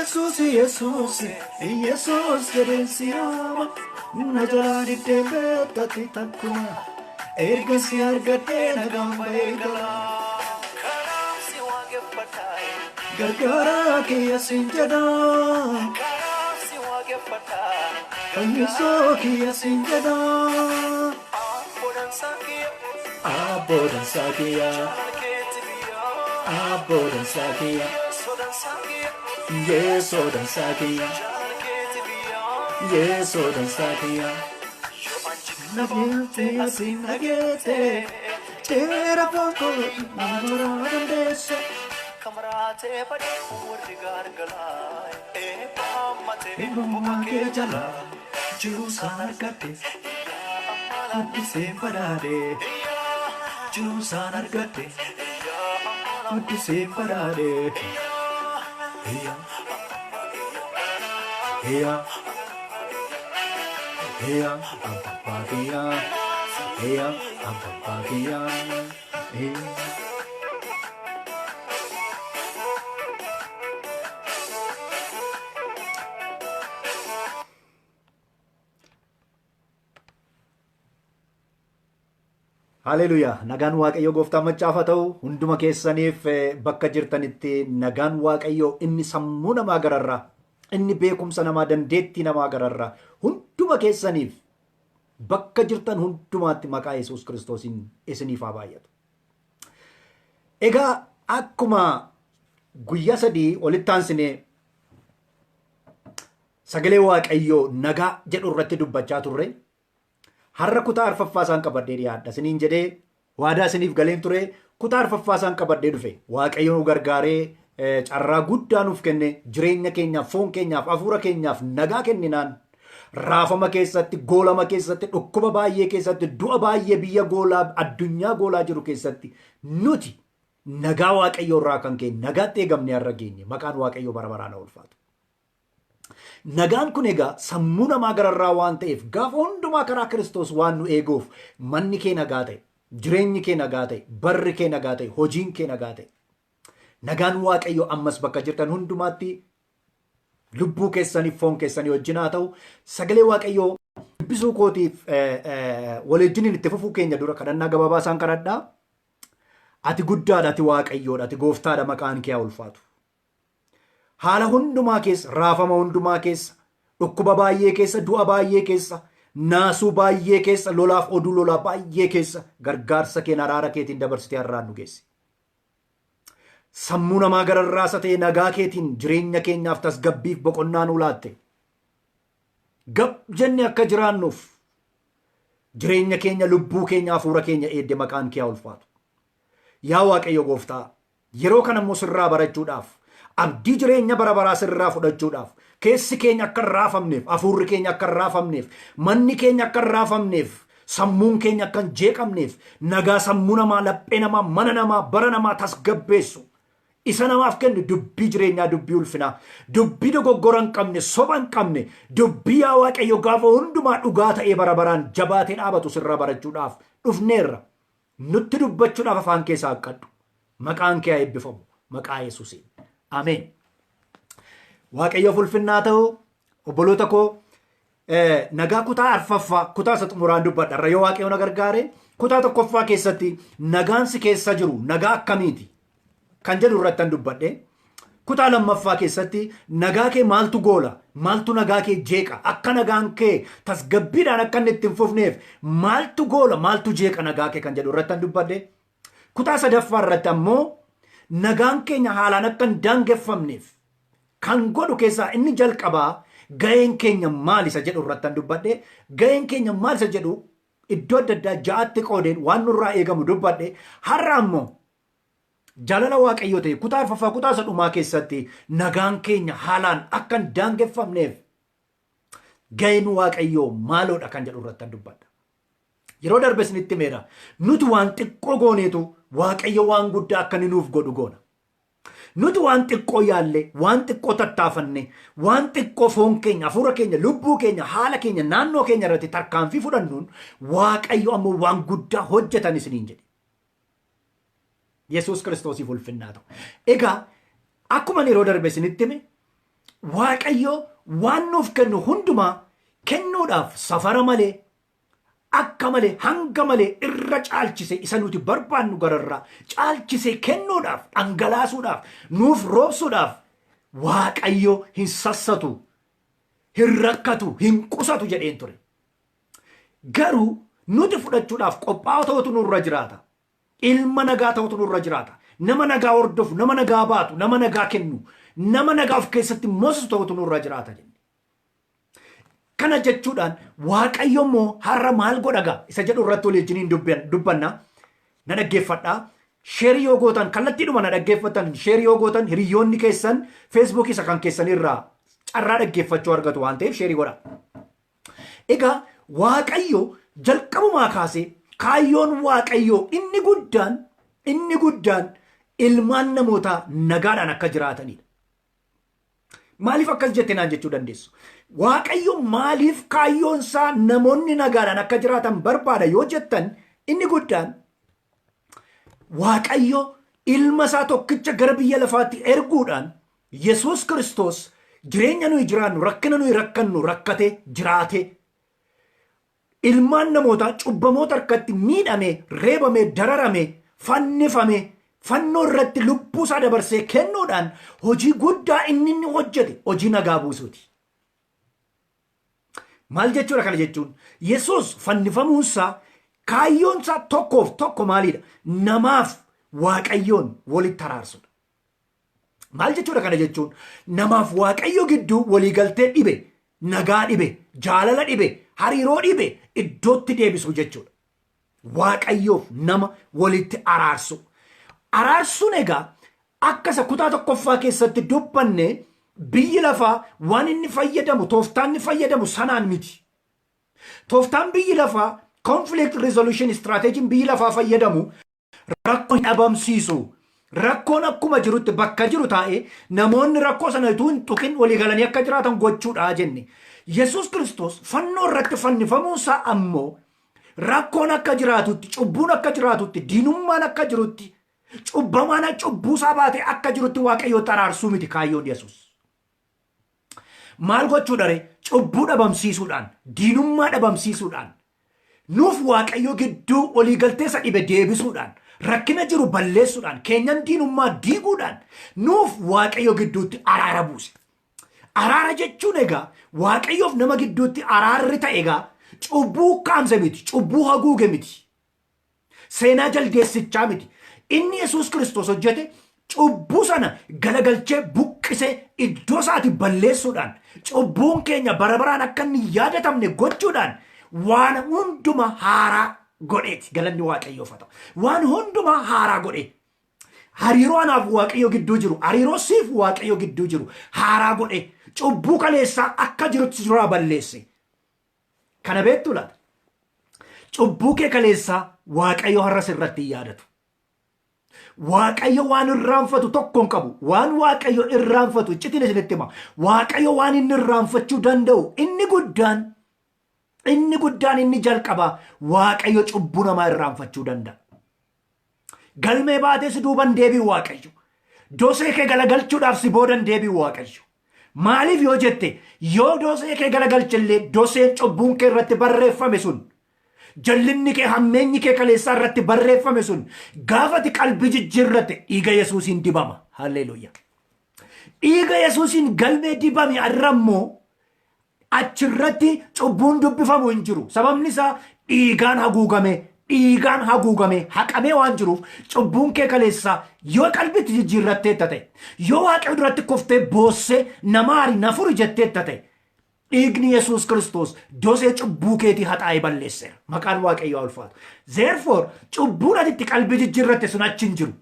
Yesuus Yesuus Yesuus jedheen si yaama na jalaa diddee beektati takkuma erga si argadhee nagaan ba'ee gala. Kanaaf si waaqeffadha. Gargaaraa kiyya siin jedha Kanaaf si waaqeffadha. fayyisoo kiyya siin jedha Abboo dansaa kiyya. abboo dansaa kiyya Jaalala keetti biyya. abboo dansaa kiyya Yeesoo dansaa kiyya. yeesoo dansaa kiyya Jaalala keetti biyya. yeesoo dansaa kiyya. Yoo anji Nageete ati nageete dheera fonkoo nama dandeesse. Kamaraatee badee warri gaargalaa. Eebba hammatee Eebba kee jalaa jiruusaan argadhe guddiseen badhaadhe jiruusaan argadhe guddiseen badhaadhe. Hiyya hiyya hiyya abbaa kiyya hiyya abbaa kiyya hiyya. Haleluuyaa! Nagaan Waaqayyoo gooftaa macaafa ta'u hunduma keessaniif bakka jirtanitti nagaan Waaqayyoo inni sammuu namaa gararraa, inni beekumsa namaa, dandeettii namaa gararraa hunduma keessaniif bakka jirtan hundumaatti maqaa Yesuus Kiristoosiin isiniif haa baay'atu. Egaa akkuma guyyaa 3 olitti aansinee sagalee Waaqayyoo nagaa jedhu irratti dubbachaa turre, har'a kutaa arfaffaa isaan qabadhee dhiyaadha isiniin jedhee waadaa isiniif galeen ture. Kutaa arfaffaa isaan qabadhee dhufe. Waaqayyo nu gargaaree carraa guddaa nuuf kenne, jireenya keenyaaf, foon keenyaaf, hafuura keenyaaf nagaa kenninaan raafama keessatti, goolama keessatti, dhukkuba baay'ee keessatti, du'a baay'ee biyya goolaa, addunyaa goolaa jiru keessatti nuti nagaa Waaqayyoo irraa kan ka'e nagaatti eegamne har'a geenye. Maqaan Waaqayyoo bara baraan haa ulfaatu. Nagaan kun egaa sammuu namaa gararraa waan ta'eef gaafa hundumaa karaa Kiristoos waan nu eeguuf manni kee nagaa ta'e, jireenyi kee nagaa ta'e, barri kee nagaa ta'e, hojiin kee nagaa ta'e. Nagaan Waaqayyoo ammas bakka jirtan hundumaatti lubbuu keessaniif foon keessanii wajjin haa ta'u. Sagalee Waaqayyoo dubbisuu kootiif wal wajjiniin itti fufuu keenya dura kadhannaa gabaabaa isaan kadhadhaa. Ati guddaadha, ati Waaqayyoodha, ati gooftaadha, maqaan kee haa ulfaatu. Haala hundumaa keessa, raafama hundumaa keessa, dhukkuba baay'ee keessa, du'a baay'ee keessa, naasuu baay'ee keessa, lolaaf oduu lolaa baay'ee keessa gargaarsa keen araara keetiin dabarsitee har'aan nu geesse. Sammuu namaa gararraasa ta'e nagaa keetiin jireenya keenyaaf tasgabbiif boqonnaa nuu laatte. Gab jenne akka jiraannuuf jireenya keenya, lubbuu keenya, hafuura keenya eedde, maqaan kee haa ulfaatu. Yaa Waaqayyo gooftaa, yeroo kana immoo sirraa barachuudhaaf, abdii jireenya bara baraa sirraa fudhachuudhaaf, keessi keenya akka hin raafamneef, hafuurri keenya akka hin raafamneef, manni keenya akka hin raafamneef, sammuun keenya akka hin jeeqamneef, nagaa sammuu namaa, laphee namaa, mana namaa, bara namaa tasgabbeessu isa namaaf kennu dubbii jireenyaa, dubbii ulfinaa, dubbii dogoggora hin qabne, soba hin qabne, dubbii yaa Waaqayyo gaafa hundumaa dhugaa ta'ee bara baraan jabaatee dhaabatu sirraa barachuudhaaf dhufneerra. Nutti dubbachuudhaaf afaan kee saaqqadhu. Maqaan kee haa eebbifamu. Maqaa Yesuusiin. Ameen. Waaqayyoof ulfinnaa ta'u obboloota koo, nagaa kutaa arfaffaa, kutaa isa xumuraan dubbadha. Irra yoo Waaqayyo na gargaare, kutaa tokkoffaa keessatti nagaan si keessa jiru nagaa akkamiiti kan jedhu irrattan dubbadhe. Kutaa lammaffaa keessatti nagaa kee maaltu goola, maaltu nagaa kee jeeqa, akka nagaan kee tasgabbiidhaan akka inni itti hin fufneef maaltu goola, maaltu jeeqa nagaa kee kan jedhu irrattan dubbadhe. Kutaa sadaffaa irratti ammoo nagaan keenya haalaan akka hin daangeffamneef kan godhu keessaa inni jalqabaa ga'een keenya maal isa jedhu irrattan dubbadhe. Ga'een keenya maal isa jedhu iddoo adda addaa ja'atti qoodeen waan nurraa eegamu dubbadhe. Har'a ammoo jaalala Waaqayyoo ta'e kutaa arfaffaa, kutaa isa dhumaa keessatti nagaan keenya haalaan akka hin daangeffamneef ga'een Waaqayyoo maaloodha kan jedhu irrattan dubbadha. Yeroo darbe isinitti himeera. Nuti waan xiqqoo gooneetu Waaqayyo waan guddaa akka inni nuuf godhu goona. Nuti waan xiqqoo yaalle, waan xiqqoo tattaafanne, waan xiqqoo foon keenya, hafuura keenya, lubbuu keenya, haala keenya, naannoo keenya irratti tarkaanfii fudhannuun Waaqayyo ammoo waan guddaa hojjetan isiniin jedhe. Yesuus Kiristoosiif ulfinnaa ta'u. Egaa akkuma yeroo darbe isinitti hime, Waaqayyo waan nuuf kennu hundumaa kennuudhaaf safara malee, akka malee, hanga malee irra caalchise, isa nuti barbaannu gararraa caalchise kennuudhaaf, dhangalaasuudhaaf, nuuf roobsuudhaaf Waaqayyo hin sassatu, hin rakkatu, hin qusatu jedheen ture. Garuu nuti fudhachuudhaaf qophaa'oo ta'utu nurra jiraata. Ilma nagaa ta'utu nurra jiraata. Nama nagaa hordofu, nama nagaa baatu, nama nagaa kennu, nama nagaa of keessatti moosisu ta'utu nurra jiraata jenne. Kana jechuudhaan Waaqayyo immoo har'a maal godha gaa isa jedhu irratti walii wajjiniin dubbanna. Na dhaggeeffadhaa. Share yoo gootan, kallattiidhuma na dhaggeeffatan, share yoo gootan, hiriyoonni keessan Feesbuukii isa kan keessanirraa carraa dhaggeeffachuu argatu waan ta'eef share godha. Egaa Waaqayyo jalqabumaa kaasee kaayyoon Waaqayyoo inni guddaan ilmaan namootaa nagaadhaan akka jiraatanidha. Maaliif akkas jette naan jechuu dandeessu. Waaqayyo maaliif kaayyoon isaa namoonni nagaadhaan akka jiraatan barbaada yoo jettan, inni guddaan Waaqayyo ilma isaa tokkicha gara biyya lafaatti erguudhaan Yesuus Kiristoos jireenya nuyi jiraannu, rakkina nuyi rakkannu rakkate jiraate, ilmaan namootaa cubbamoota harkatti miidhame, reebame, dararame, fannifame, fannoo irratti lubbuu isaa dabarsee kennuudhaan hojii guddaa inni hojjete hojii nagaa buusuuti. Maal jechuudha kana jechuun? Yesuus fannifamuunsaa kaayyoonsaa tokkoof tokko maalidha? Namaaf Waaqayyoon walitti araarsudha. Maal jechuudha kana jechuun? Namaaf Waaqayyo gidduu waliigaltee dhibe, nagaa dhibe, jaalala dhibe, hariiroo dhibe iddootti deebisu jechuudha. Waaqayyoof nama walitti araarsu. Araarsuun egaa akka isa kutaa tokkoffaa keessatti dubbanne, biyyi lafaa waan inni fayyadamu, tooftaan inni fayyadamu sanaan miti. Tooftaan biyyi lafaa, conflict resolution strategy biyyi lafaa fayyadamu rakkoo hin dhabamsiisu. Rakkoon akkuma jirutti bakka jiru taa'ee namoonni rakkoo sana utuu hin tuqin walii galanii akka jiraatan gochuudha jenne. Yesuus Kiristoos fannoo irratti fannifamuunsaa ammoo rakkoon akka jiraatutti, cubbuun akka jiraatutti, diinummaan akka jirutti, cubbamaan cubbuusaa baatee akka jirutti Waaqayyootti araarsuu miti kaayyoon Yesuus. Maal gochuudha ree? Cubbuu dhabamsiisuudhaan, diinummaa dhabamsiisuudhaan, nuuf Waaqayyo gidduu waliigaltee isa dhibe deebisuudhaan, rakkina jiru balleessuudhaan, keenyan diinummaa diiguudhaan nuuf Waaqayyo gidduutti araara buuse. Araara jechuun egaa Waaqayyoof nama gidduutti araarri ta'e egaa cubbuu ukkaamse miti, cubbuu haguuge miti. Seenaa jaldeessichaa miti. Inni Yesuus Kiristoos hojjete cubbuu sana galagalchee buqqisee iddoo isaati balleessuudhaan, cubbuun keenya bara baraan akka inni hin yaadatamne gochuudhaan waan hunduma haaraa godheeti. Galanni Waaqayyoof haa ta'u. Waan hunduma haaraa godhee hariiroo anaaf Waaqayyo gidduu jiru, hariiroo siif Waaqayyo gidduu jiru haaraa godhee cubbuu kaleessaa akka jirutti duraa balleesse. Kana beektu laata? Cubbuu kee kaleessaa Waaqayyo har'a sirratti hin yaadatu. Waaqayyo waan irraanfatu tokko hin qabu. Waan Waaqayyo irraanfatu iccitiin isinitti hima. Waaqayyo waan inni irraanfachuu danda'u inni guddaan, inni jalqabaa, Waaqayyo cubbuu namaa irraanfachuu danda'a. Galmee baatee si duuban deebi'u Waaqayyo. Dosee kee galagalchuudhaaf si boodan deebi'u Waaqayyo. Maaliif yoo jette, yoo dosee kee galagalchillee doseen cubbuun kee irratti barreeffame sun, jallinni kee, hammeenyi kee kaleessaa irratti barreeffame sun, gaafati qalbii jijjiirratte dhiiga Yesuusiin dibama. Halleluuyaa. Dhiiga Yesuusiin galmee dibame har'a immoo achirratti cubbuun dubbifamu hin jiru. Sababni isaa dhiigaan haguugame, dhiigaan haguugame, haqamee waan jiruuf, cubbuun kee kaleessaa yoo qalbitti jijjiirratteetta ta'e, yoo Waaqayyo duratti kuftee boossee "Namaari, na furi" jetteetta ta'e, dhiigni Yesuus Kiristoos dosee cubbuu keetii haxaa'ee balleesseera. Maqaan Waaqayyoo haa ulfaatu. Therefore, cubbuun ati itti qalbii jijjiirratte sun achi hin jiru.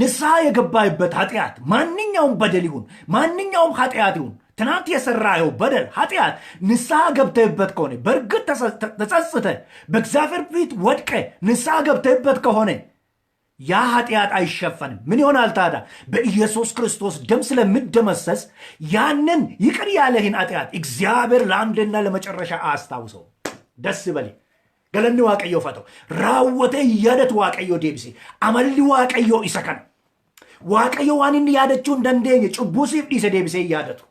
ንስሐ የገባህበት ኃጢአት ማንኛውም በደል ይሁን፣ ማንኛውም ኃጢአት ይሁን፣ ትናንት የሰራኸው በደል፣ ኃጢአት፣ ንስሐ ገብተህበት ከሆነ፣ በእርግጥ ተጸጽተህ በእግዚአብሔር ፊት ወድቀህ ንስሐ ገብተህበት ከሆነ ያ ኃጢአት አይሸፈንም። ምን ይሆናል ታዲያ? በኢየሱስ ክርስቶስ ደም ስለሚደመሰስ ያንን ይቅር ያለህን ኃጢአት እግዚአብሔር ለአንድና ለመጨረሻ አያስታውሰው። ደስ ይበል። Galanni Waaqayyoof haa ta'u. Raawwatee yaadatu Waaqayyoo deebise. Amalli Waaqayyoo isa kana. Waaqayyo waan inni yaadachuu hin dandeenye cubbuu siif dhiise deebisee hin yaadatu.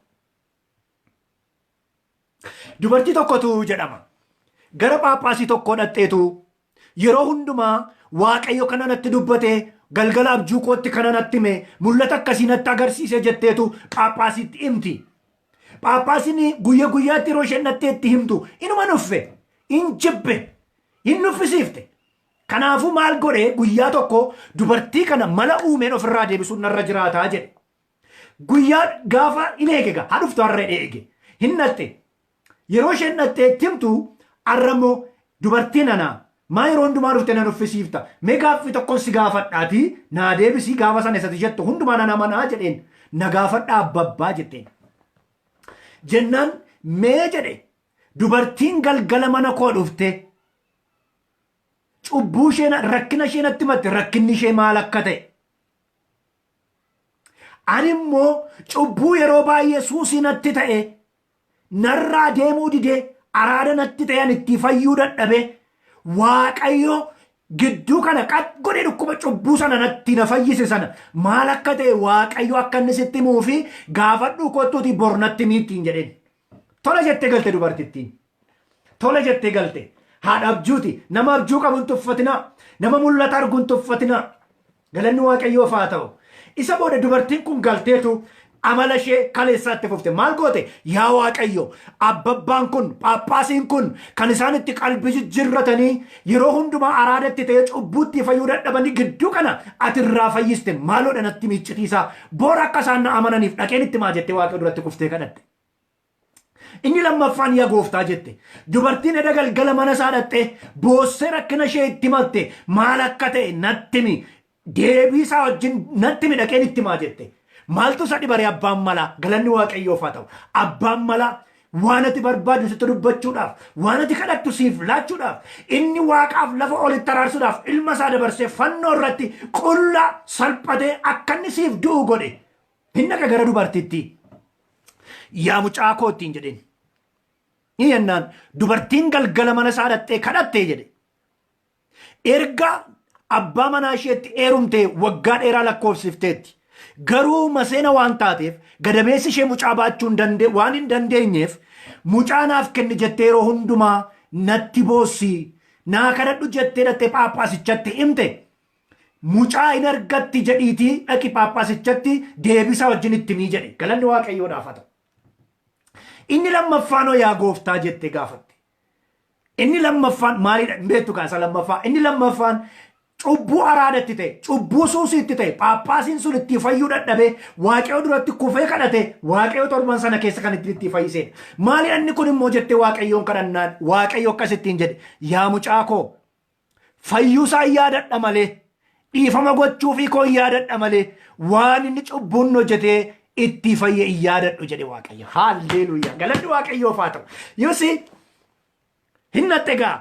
Dubartii tokkotu jedhama. Gara Phaaphaasii tokkoo dhaqxeetu yeroo hundumaa Waaqayyo kana natti dubbate, galgala abjuu kootti kana natti hime, mul'ata akkasii natti agarsiise jetteetu Phaaphaasiitti himti. Phaaphaasiin guyya guyyaatti yeroo isheen dhattee itti himtu inuma nuffe, in jibbe, hin nuffisiifte. Kanaafuu maal godhe guyyaa tokko dubartii kana mala uumeen ofirraa deebisuun narra jiraataa jedhe. Guyyaa gaafa hin eege gaa haa dhuftu har'a eege hin dhatte. Yeroo isheen dhattee itti himtu har'a immoo dubartii nana maa yeroo hundumaa dhufte na nuffisiifta mee gaaffii tokkon si gaafadhaatii naa deebisii gaafa sana isati jettu hundumaa nan amanaa jedheen na gaafadhaa abbabbaa jetteen. Jennaan mee jedhe dubartiin galgala mana koo dhufte cubbuu ishee rakkina ishee natti himatte rakkinni ishee maal akka ta'e Ani immoo cubbuu yeroo baay'ee suusii natti ta'e narraa deemuu didee araada natti ta'e ani itti fayyuu dadhabe Waaqayyo gidduu kana qat godhee dhukkuba cubbuu sana natti na fayyise sana maal akka ta'e Waaqayyo akka inni sitti himuu fi gaafadhuu kottuutii bor natti himi ittiin jedheen. Tola jettee galte dubartittiin. Tola jettee galte. Haadha abjuuti. Nama abjuu qabu hin tuffatinaa. Nama mul'ata argu hin tuffatinaa. Galanni Waaqayyoof haa ta'u. Isa booda dubartiin kun galteetu amala ishee kaleessaatti fufte. Maal goote? Yaa Waaqayyo, abbabbaan kun, phaaphaasiin kun kan isaan itti qalbii jijjiirratanii yeroo hundumaa araadatti ta'ee cubbuutti fayyuu dadhabanii gidduu kana ati irraa fayyiste maaloodha natti miiccitiisaa. Boora akka isaan na amananiif dhaqeen itti maa jettee Waaqayyo duratti kuftee kadhatte. Inni lammaffaan yaa gooftaa jette. Dubartiin eda galgala mana isaa dhaqxee boossee rakkina ishee itti himatte maal akka ta'e natti himi. Deebii isaa wajjin natti himi dhaqeen itti himaa jette. Maaltu isa dhibare abbaan malaa galanni waaqayyoof haa ta'u. Abbaan malaa waan ati barbaaddu sitti dubbachuudhaaf waan ati kadhattu siif laachuudhaaf inni waaqaaf lafa olitti araarsuudhaaf ilma isaa dabarsee fannoo irratti qullaa salphatee akka inni siif du'u godhe. Hin dhaqa gara dubartittii. Yaa mucaa koo ittiin jedheen. Ni jennaan dubartiin galgala mana isaa dhaqxee kadhattee jedhe. Erga abbaa manaa isheetti heerumtee waggaa dheeraa lakkoofsifteetti. Garuu maseena waan taateef gadameessi ishee mucaa baachuu hin dande- waan hin dandeenyeef mucaa naaf kenni jettee yeroo hundumaa natti boossi naa kadhadhu jettee dhattee phaaphaasichatti himte. Mucaa hin argatti jedhiitii dhaqi Phaaphaasichatti deebisaa wajjin itti himii jedhe. Galanni Waaqayyoodhaaf haa ta'u. Inni lammaffaanoo yaa gooftaa jettee gaafatte. Inni lammaffaan maalidha? Hin beektu kaa isa lammaffaa. Inni lammaffaan cubbuu araadatti ta'e, cubbuu suusiitti ta'e, Phaaphaasiin sun itti fayyuu dadhabee Waaqayyo duratti kufee kadhate, Waaqayyo torban sana keessa kan ittiin itti fayyisedha. Maalidha inni kun immoo jettee Waaqayyoon kadhannaan Waaqayyo akkas ittiin jedhe, yaa mucaa koo Fayyuusaa yaadadha malee, dhiifama gochuufii koo yaadadha malee, waan inni cubbuun hojjetee itti fayye hin yaadadhu jedhe Waaqayyo. Haalleluuyaa. Galanni Waaqayyoof haa ta'u. Yosi hin naxxe egaa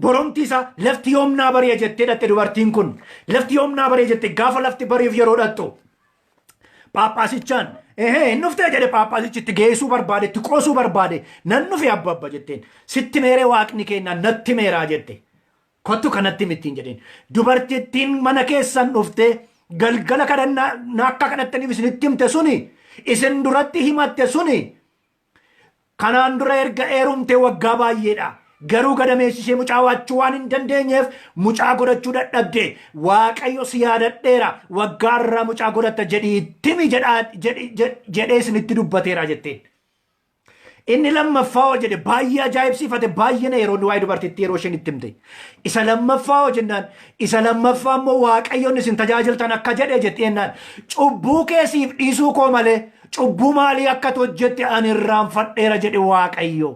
boromti isaa lafti yoomnaa bari'a jettee dhatte dubartiin kun lafti yoomnaa bari'a jette gaafa lafti bari'uuf yeroo dhattu Phaaphaasichaan ehee hin dhuftee jedhe phaaphaasichi itti geessuu barbaade itti qoosuu barbaade nan dhufe abba abba jetteen sitti meeree waaqni kennaa natti meeraa jette kottu kanatti mittiin jedheen dubartittiin mana keessan dhuftee galgala kadhannaa na akka kadhattaniif isinitti himte suni isin duratti himatte suni Kanaan dura erga eerumtee waggaa baay'eedha. Garuu gadameessi ishee mucaa waachuu waan hin dandeenyeef mucaa godhachuu dadhabde. Waaqayyo si yaadadheera waggaa irraa mucaa godhatta jedhii itti himi jedhee isinitti dubbateera jetteen. Inni lammaffaa hoo jedhe baay'ee ajaa'ibsiifate baay'ee na yeroo inni waa'ee dubartittii yeroo isheen itti himte. Isa lammaffaa hoo jennaan isa lammaffaa immoo waaqayyoon isin tajaajiltan akka jedhe jette jennaan cubbuu kee siif dhiisuu koo malee Cubbuu maalii akka ati hojjette ani irraanfadheera jedhe Waaqayyo.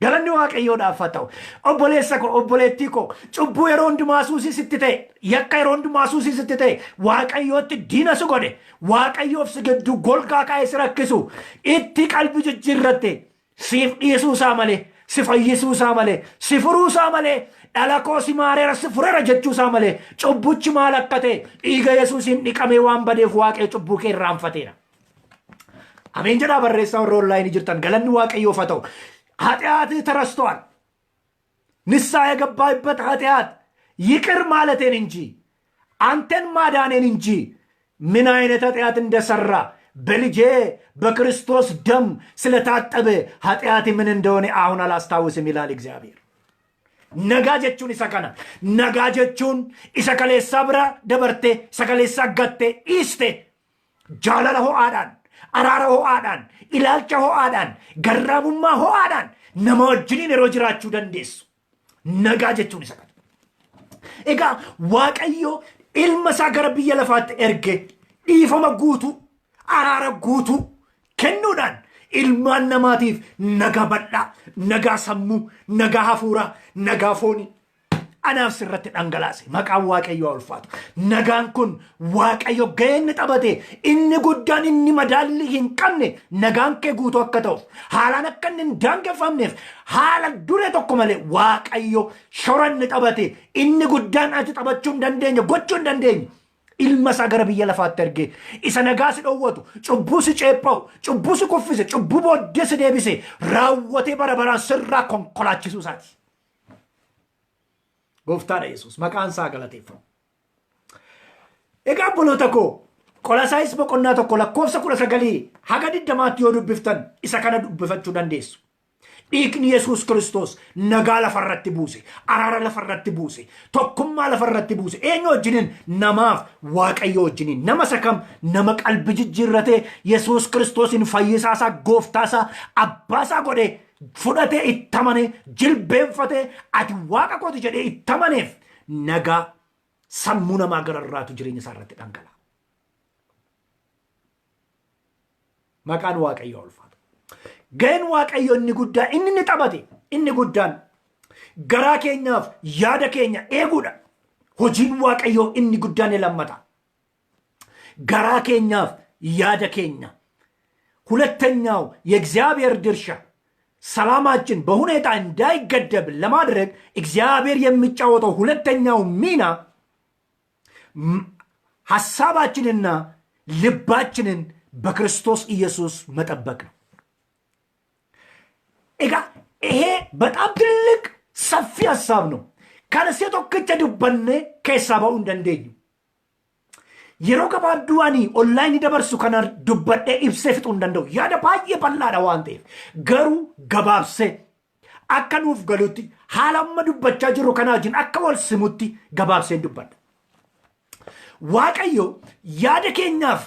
Galanni Waaqayyoodhaaf haa ta'u. Obboleessa koo, obboleettii koo, cubbuu yeroo hundumaa suusii sitti ta'e, yakka yeroo hundumaa suusii sitti ta'e, Waaqayyootti diina si godhe, Waaqayyoof si gidduu golgaa kaa'ee si rakkisu, itti qalbii jijjiirratte, siif dhiisuu isaa malee, si fayyisuu isaa malee, si furuu isaa malee, dhala koo si maareera, si fureera jechuu isaa malee, cubbuchi maal akka ta'e dhiiga Yesuusiin dhiqamee waan badeef Waaqayyo cubbuu kee irraanfateera. Ameen jedhaa barreessaa warra onlaayinii jirtan galanni Waaqayyoof haa ta'u. ኃጢአትህ ተረስቷል። ንስሐ የገባህበት ኃጢአት ይቅር ማለቴን እንጂ አንተን ማዳኔን እንጂ ምን አይነት ኃጢአት እንደሰራ፣ በልጄ በክርስቶስ ደም ስለታጠበ ኃጢአት ምን እንደሆነ አሁን አላስታውስም ይላል እግዚአብሔር። Nagaa jechuun isa kana. Nagaa jechuun isa kaleessaa bira dabartee, isa kaleessaa gattee dhiiste, jaalala ho'aadhaan, araara ho'aadhaan, ilaalcha ho'aadhaan, garraamummaa ho'aadhaan nama wajjiniin yeroo jiraachuu dandeessu. Nagaa jechuun isa kana. Egaa Waaqayyo ilma isaa gara biyya lafaatti erge dhiifama guutuu, araara guutuu kennuudhaan ilmaan namaatiif nagaa bal'aa, nagaa sammuu, nagaa hafuuraa, nagaa foonii anaaf sirratti dhangalaase. Maqaan Waaqayyoo haa ulfaatu. Nagaan kun Waaqayyo ga'ee inni taphate inni guddaan, inni madaalli hin qabne, nagaan kee guutuu akka ta'uuf, haalaan akka inni hin daangeffamneef, haala duree tokko malee Waaqayyo shora inni taphate inni guddaan ati taphachuu hin dandeenye, gochuu hin dandeenye, ilma isaa gara biyya lafaatti ergee isa nagaa si dhowwatu, cubbuu si ceepha'u, cubbuu si kuffise, cubbuu booddee si deebise raawwatee bara baraan sirraa konkolaachisuu isaati. Gooftaadha Yesuus, maqaan isaa galateeffamu. Egaa obboloota koo, Qolasaayis boqonnaa 1 lakkoofsa 19 haga 20tti yoo dubbiftan isa kana dubbifachuu dandeessu. Dhiigni Yesuus Kiristoos nagaa lafarratti buuse, araara lafarratti buuse, tokkummaa lafarratti buuse. Eenyu wajjiniin? Namaaf Waaqayyo wajjiniin. Nama isa kam? Nama qalbi jijjiirratee Yesuus Kiristoosin fayyisaasaa, gooftaasaa, abbaasaa godhee fudhatee itti amanee, jilbeenfatee ati Waaqa kooti jedhee itti amaneef nagaa sammuu namaa gararraatu jireenya isaa irratti dhangala'a. Maqaan Waaqayyoo ulfaatu. Ga'een Waaqayyo inni guddaa inni taphate inni guddaan garaa keenyaaf yaada keenya eeguudha. Hojiin Waaqayyoo inni guddaan inni lammata. Garaa keenyaaf yaada keenya። ሁለተኛው የእግዚአብሔር ድርሻ ሰላማችን በሁኔታ እንዳይገደብ ለማድረግ እግዚአብሔር የሚጫወተው ሁለተኛው ሚና ሐሳባችንና ልባችንን በክርስቶስ ኢየሱስ መጠበቅ ነው። Egaa ይሄ በጣም ትልቅ ሰፊ ሀሳብ ነው። Kana si'a tokkicha dubbannee keessaa ba'uu hin dandeenyu. Yeroo gabaabduu ani onlaayinii dabarsu kana dubbadhee ibsee fixuu hin danda'u. Yaada baay'ee bal'aadha waan ta'eef. Garuu gabaabsee akka nuuf galutti, haala amma dubbachaa jirru kanaa wajjin akka wal simutti gabaabseen dubbadha. Waaqayyo yaada keenyaaf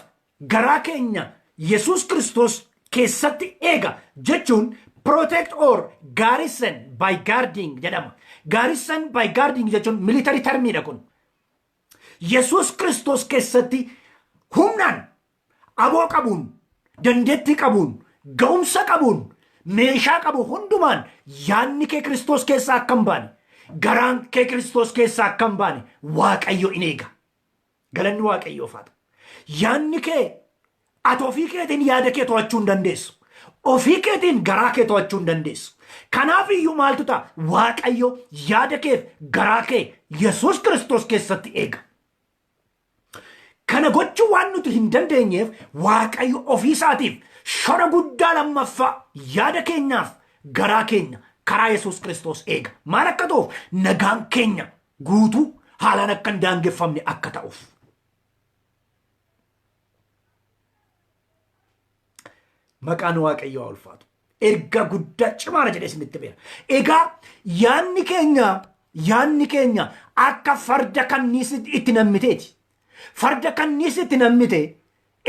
garaa keenya Yesuus Kiristoos keessatti eega jechuun protect or garrison by guarding jedhama. Garrison by guarding jechuun military termiidha kun. Yesuus Kiristoos keessatti humnaan, aboo qabuun, dandeettii qabuun, ga'umsa qabuun, meeshaa qabu hundumaan yaadni kee Kiristoos keessaa akka hin baane, garaan kee Kiristoos keessaa akka hin baane Waaqayyo in eega. Galanni Waaqayyoof haa ta'u. Yaadni kee, ati ofii keetiin yaada kee to'achuu hin dandeessu. Ofii keetiin garaa kee to'achuu hin dandeessu. Kanaaf iyyuu maaltu ta'a? Waaqayyo yaada keef garaa kee Yesuus Kiristoos keessatti eega. Kana gochuu waan nuti hin dandeenyeef Waaqayyo ofii isaatiif shora guddaa lammaffaa yaada keenyaaf garaa keenya karaa Yesuus Kiristoos eega. Maal akka ta'uuf? Nagaan keenya guutuu haalaan akka hin daangeffamne akka ta'uuf. Maqaan Waaqayyoo haa ulfaatu. Ergaa guddaa cimaadha jedhee isinitti beera. Egaa yaadni keenya akka farda kanniisi itti nammiteeti. Farda kanniisi itti nammite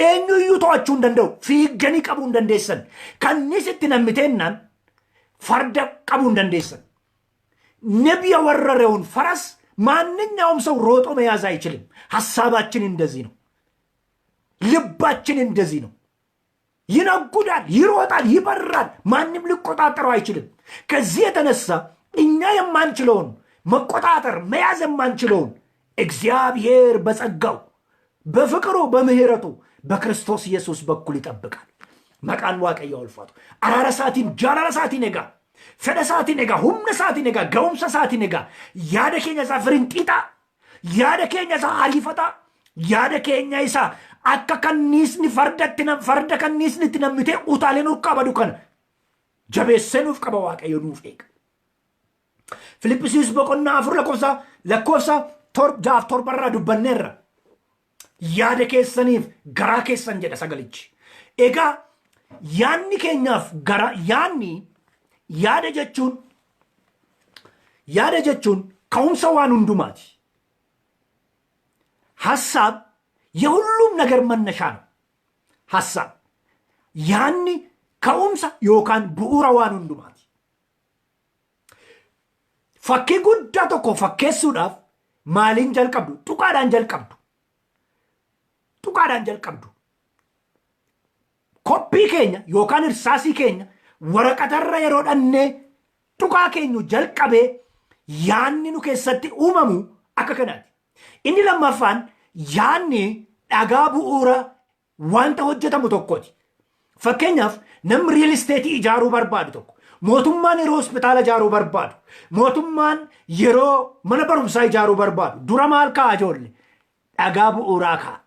eenyuyyuu to'achuu hin danda'u. Fiigganii qabuu hin dandeessan. Kanniisi itti nammiteennaan farda qabuu hin dandeessan. ንብ የወረረውን ፈረስ ማንኛውም ሰው ሮጦ መያዝ አይችልም። ሀሳባችን እንደዚህ ነው። ልባችን እንደዚህ ነው። ይነጉዳል፣ ይሮጣል፣ ይበራል። ማንም ሊቆጣጠረው አይችልም። ከዚህ የተነሳ እኛ የማንችለውን መቆጣጠር መያዝ የማንችለውን እግዚአብሔር በጸጋው፣ በፍቅሩ፣ በምህረቱ በክርስቶስ ኢየሱስ በኩል ይጠብቃል። Maqaan Waaqayyoo ulfaatu. Araara isaatiin, jaalala isaatiin egaa, fedha isaatiin egaa, humna isaatiin egaa, ga'umsa isaatiin egaa yaada keenya isaa firinxiixaa, yaada keenya isaa ariifataa, yaada keenya isaa akka kanniisni fardatti farda kanniisni itti nammitee utaalee nuuf qabadu kana jabeessee nuuf qaba. Waaqayyo nuuf eega. Filippisiis boqonnaa 4 lakkoofsa 6 7rraa dubbanneerra. Yaada keessaniif garaa keessan jedha sagalichi. Egaa yaadni keenyaaf gara yaadni yaada jechuun yaada jechuun ka'umsa waan hundumaati. ሀሳብ የሁሉም ነገር መነሻ ነው። ሀሳብ yaanni ka'umsa yookaan bu'uura waan hundumaati. Fakkii guddaa tokko fakkeessuudhaaf maaliin jalqabdu? Tuqaadhaan jalqabdu. Tuqaadhaan jalqabdu. Koppii keenya yookaan irsaasii keenya waraqatarra yeroo dhannee tuqaa keenyu jalqabee yaanni nu keessatti uumamu akka kanaati. Inni lammaffaan yaanni dhagaa bu'uura wanta hojjetamu tokkooti. Fakkeenyaaf, namni real estate ijaaruu barbaadu tokko, mootummaan yeroo hospitaala ijaaruu barbaadu, mootummaan yeroo mana barumsaa ijaaruu barbaadu, dura maal kaa'a ijoollee? Dhagaa bu'uuraa kaa'a.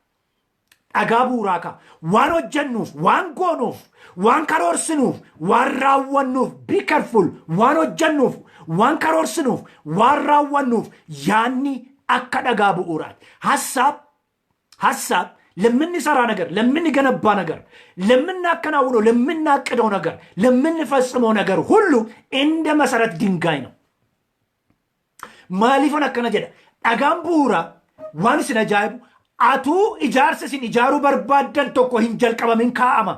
Dhagaa bu'uuraa kaa'a. Waan hojjennuuf, waan goonuuf, waan karoorsinuuf, waan raawwannuuf, be careful, waan hojjennuuf, waan karoorsinuuf, waan raawwannuuf yaanni akka dhagaa bu'uuraati. ሀሳብ ሀሳብ ለምንሰራ ነገር፣ ለምንገነባ ነገር፣ ለምናከናውነው፣ ለምናቅደው ነገር፣ ለምንፈጽመው ነገር ሁሉ እንደ መሰረት ድንጋይ ነው። Maaliifan akkana jedha? Dhagaan bu'uuraa, waan isin ajaa'ibu, atuu ijaarsa isin ijaaruu barbaaddan tokko hin jalqabamin kaa'ama.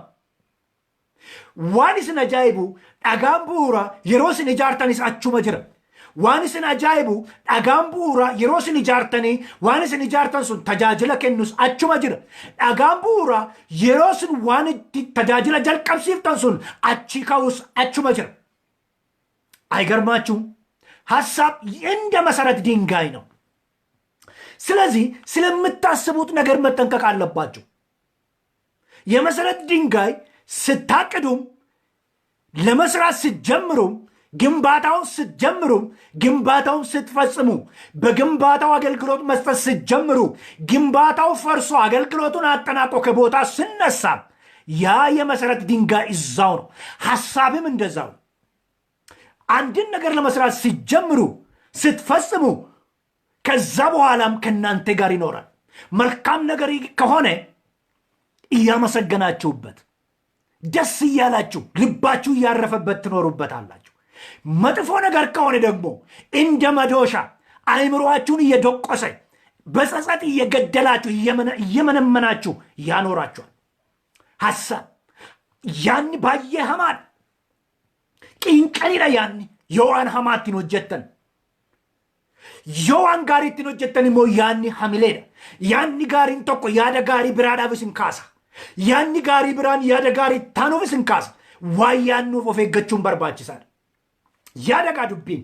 Waan isin ajaa'ibu, dhagaan bu'uuraa yeroo isin ijaartanis achuma jira. Waan isin ajaa'ibu, dhagaan bu'uuraa yeroo isin ijaartanii waan isin ijaartan sun tajaajila kennus achuma jira. Dhagaan bu'uuraa yeroo isin waan itti tajaajila jalqabsiiftan sun achi ka'us achuma jira. አይገርማችሁም? ሀሳብ እንደ መሰረት ድንጋይ ነው። ስለዚህ ስለምታስቡት ነገር መጠንቀቅ አለባችሁ። የመሰረት ድንጋይ ስታቅዱም፣ ለመስራት ስትጀምሩም፣ ግንባታውን ስትጀምሩም፣ ግንባታውን ስትፈጽሙ፣ በግንባታው አገልግሎት መስጠት ስትጀምሩ፣ ግንባታው ፈርሶ አገልግሎቱን አጠናቆ ከቦታ ስነሳ ያ የመሰረት ድንጋይ እዛው ነው። ሀሳብም እንደዛው ነው። አንድን ነገር ለመስራት ስትጀምሩ፣ ስትፈጽሙ፣ ከዛ በኋላም ከእናንተ ጋር ይኖራል። መልካም ነገር ከሆነ እያመሰገናችሁበት፣ ደስ እያላችሁ፣ ልባችሁ እያረፈበት ትኖሩበታላችሁ። መጥፎ ነገር ከሆነ ደግሞ እንደ መዶሻ አእምሯችሁን እየደቆሰ፣ በጸጸት እየገደላችሁ፣ እየመነመናችሁ ያኖራችኋል። ሀሳብ yaanni baay'ee hamaadha. Qiinqanidha yaanni yoo waan hamaa ittiin hojjettan. Yoo waan gaarii ittiin hojjettan immoo yaanni hamileedha. Yaanni gaariin tokko yaada gaarii biraadhaaf isin kaasa. Yaanni gaarii biraan yaada gaarii taanuuf isin kaasa. Waan yaannuuf of eeggachuun barbaachisaadha. Yaada gaa dubbiin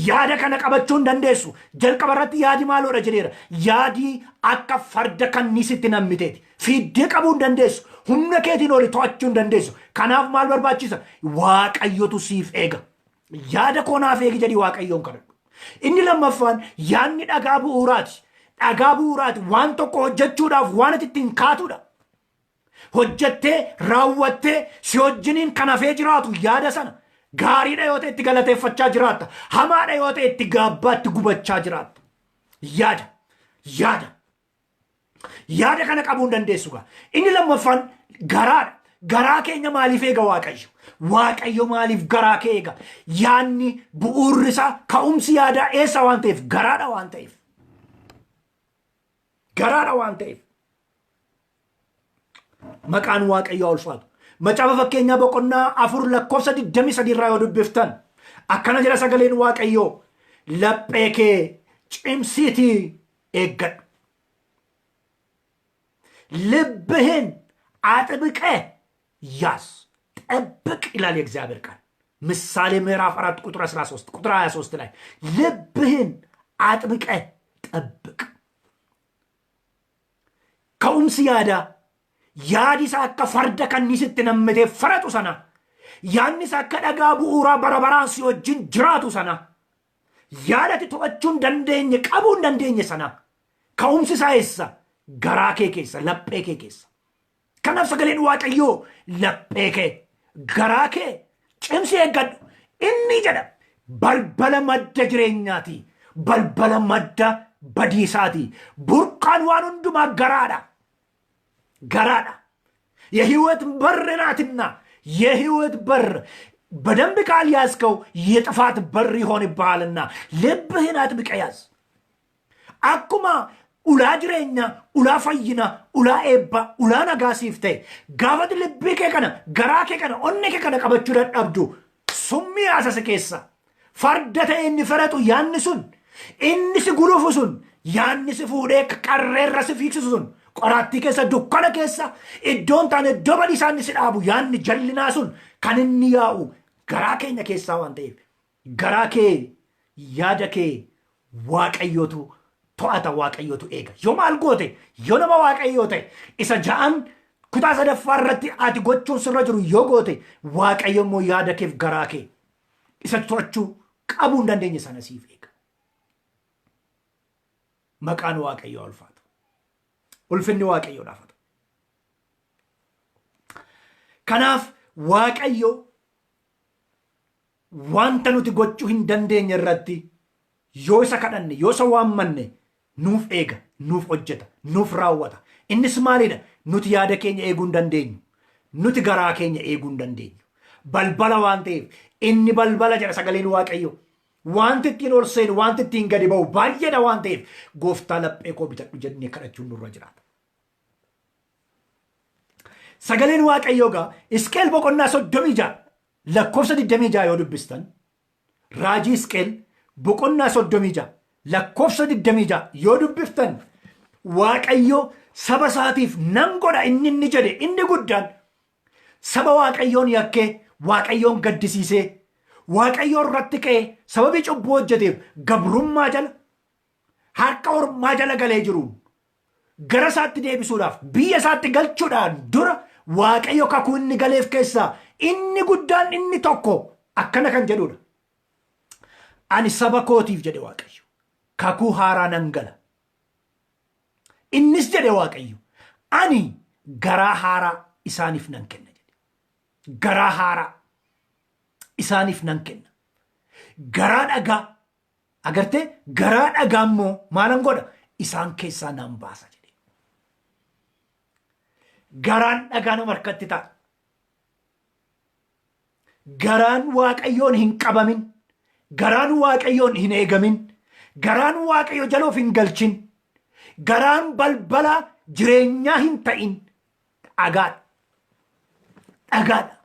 yaada kana qabachuu hin dandeessu. Jalqaba irratti yaadi maaloodha jedheera. Yaadi akka farda kanniisitti nammiteeti. Fiiddee qabuu hin dandeessu. Humna keetiin oli to'achuu hin dandeessu. Kanaaf maal barbaachisa? Waaqayyotu siif eega. Yaada koo naaf eegi jedhii Waaqayyoon kadhadhu. Inni lammaffaan yaadni dhagaa bu'uuraati. Dhagaa bu'uuraati. Waan tokko hojjechuudhaaf waan ati ittiin kaatudha. Hojjettee raawwattee si wajjiniin kan hafee jiraatu yaada sana. Gaariidha yoo ta'e itti galateeffachaa jiraatta. Hamaadha yoo ta'e itti gaabbaatti gubachaa jiraatta. Yaada. Yaada. Yaada kana qabuu hin dandeessu gaa. Inni lammaffaan garaadha. Garaa keenya maaliif eega Waaqayyo? Waaqayyo maaliif garaa kee eega? Yaanni bu'uurri isaa, ka'umsi yaadaa eessa waan ta'eef? Garaadha waan ta'eef. Garaadha waan ta'eef. Maqaan Waaqayyoo haa ulfaatu. Macaafa Fakkeenyaa boqonnaa 4 lakkoofsa 23 irraa yoo dubbiftan akkana jedha sagaleen Waaqayyoo: laphee kee cimsiitii eeggadhu. ልብህን አጥብቀህ ያዝ፣ ጠብቅ ይላል የእግዚአብሔር ቃል። ምሳሌ ምዕራፍ 4 ቁጥር 13፣ ቁጥር 23 ላይ ልብህን አጥብቀህ ጠብቅ። Ka'umsi yaadaa, yaadi isaa akka farda kanniisitti nammitee faratu sana, yaadni isaa akka dhagaa bu'uuraa bara baraan si wajjin jiraatu sana, yaadati to'achuu hin dandeenye, qabuu hin dandeenye sana, ka'umsi isaa eessa? Garaa kee keessa, laphee kee keessa. Kanaaf sagaleen Waaqayyoo laphee kee, garaa kee cimsi eeggadhu. Inni jedha balbala madda jireenyaati. Balbala madda badiisaati. Burqaan waan hundumaa garaadha. Garaadha. የህይወት በር ናትና የህይወት በር በደንብ ካልያዝከው የጥፋት በር ይሆንብሃልና ልብህን አጥብቀህ ያዝ። Akkuma ulaa jireenyaa, ulaa fayyinaa, ulaa eebbaa, ulaa nagaa siif ta'e, gaafati lubbii kee kana, garaa kee kana, onnee kee kana qabachuu dadhabdu, summii haasase keessa farda ta'e inni feratu yaanni sun, inni si gulufu sun, yaanni si fuudhee qarreerra si fiigsisu sun, qoraattii keessa, dukkana keessa, iddoon taane, iddoo badiisaa inni si dhaabu, yaanni jallinaa sun kan inni yaa'u garaa keenya keessaa waan ta'eef, garaa kee, yaada kee Waaqayyootu to'ata, Waaqayyootu eega. Yoo maal goote, yoo nama Waaqayyoo ta'e, isa ja'an kutaa sadaffaa irratti ati gochuun sirra jiru yoo goote, Waaqayyo immoo yaada keef garaa kee isa to'achuu qabuu hin dandeenye sana siif eega. Maqaan Waaqayyoo ulfaatu. Ulfinni Waaqayyoo dhaafata. Kanaaf Waaqayyo wanta nuti gochuu hin dandeenye irratti yoo isa kadhanne, yoo isa waammanne, nuuf eega, nuuf hojjeta, nuuf raawwata. Innis maalidha? Nuti yaada keenya eeguu hin dandeenyu. Nuti garaa keenya eeguu hin dandeenyu. Balbala waan ta'eef, inni balbala jedha sagaleen Waaqayyo. Wanti ittiin ol seenu, wanti ittiin gadi ba'u baay'eedha waan ta'eef, gooftaa laphee koo bitadhu jennee kadhachuun nurra jiraata. Sagaleen Waaqayyoo gaa Hisqeel boqonnaa 36 lakkoofsa 26 yoo dubbistan, raajii Hisqeel boqonnaa 36 lakkoofsa 26 yoo dubbiftan, Waaqayyo saba isaatiif nan godha inni jedhe inni guddaan, saba Waaqayyoon yakkee, Waaqayyoon gaddisiisee, Waaqayyoon irratti ka'ee, sababii cubbuu hojjeteef gabrummaa jala, harka ormaa jala galee jiruun gara isaatti deebisuudhaaf, biyya isaatti galchuudhaan dura, Waaqayyo kakuu inni galeef keessaa inni guddaan inni tokko akkana kan jedhudha. Ani saba kootiif, jedhe Waaqayyo, kakuu haaraa nan gala. Innis, jedhe Waaqayyo, ani garaa haaraa isaaniif nan kenna jedhe. Garaa haaraa isaaniif nan kenna. Garaa dhagaa agartee, garaa dhagaa immoo maalan godha? Isaan keessaa nan baasa jedhe. Garaan dhagaa nama harkatti ta'a. Garaan Waaqayyoon hin qabamin, garaan Waaqayyoon hin eegamin, garaan Waaqayyo jala of hin galchin, garaan balbala jireenyaa hin ta'in dhagaadha. Dhagaadha.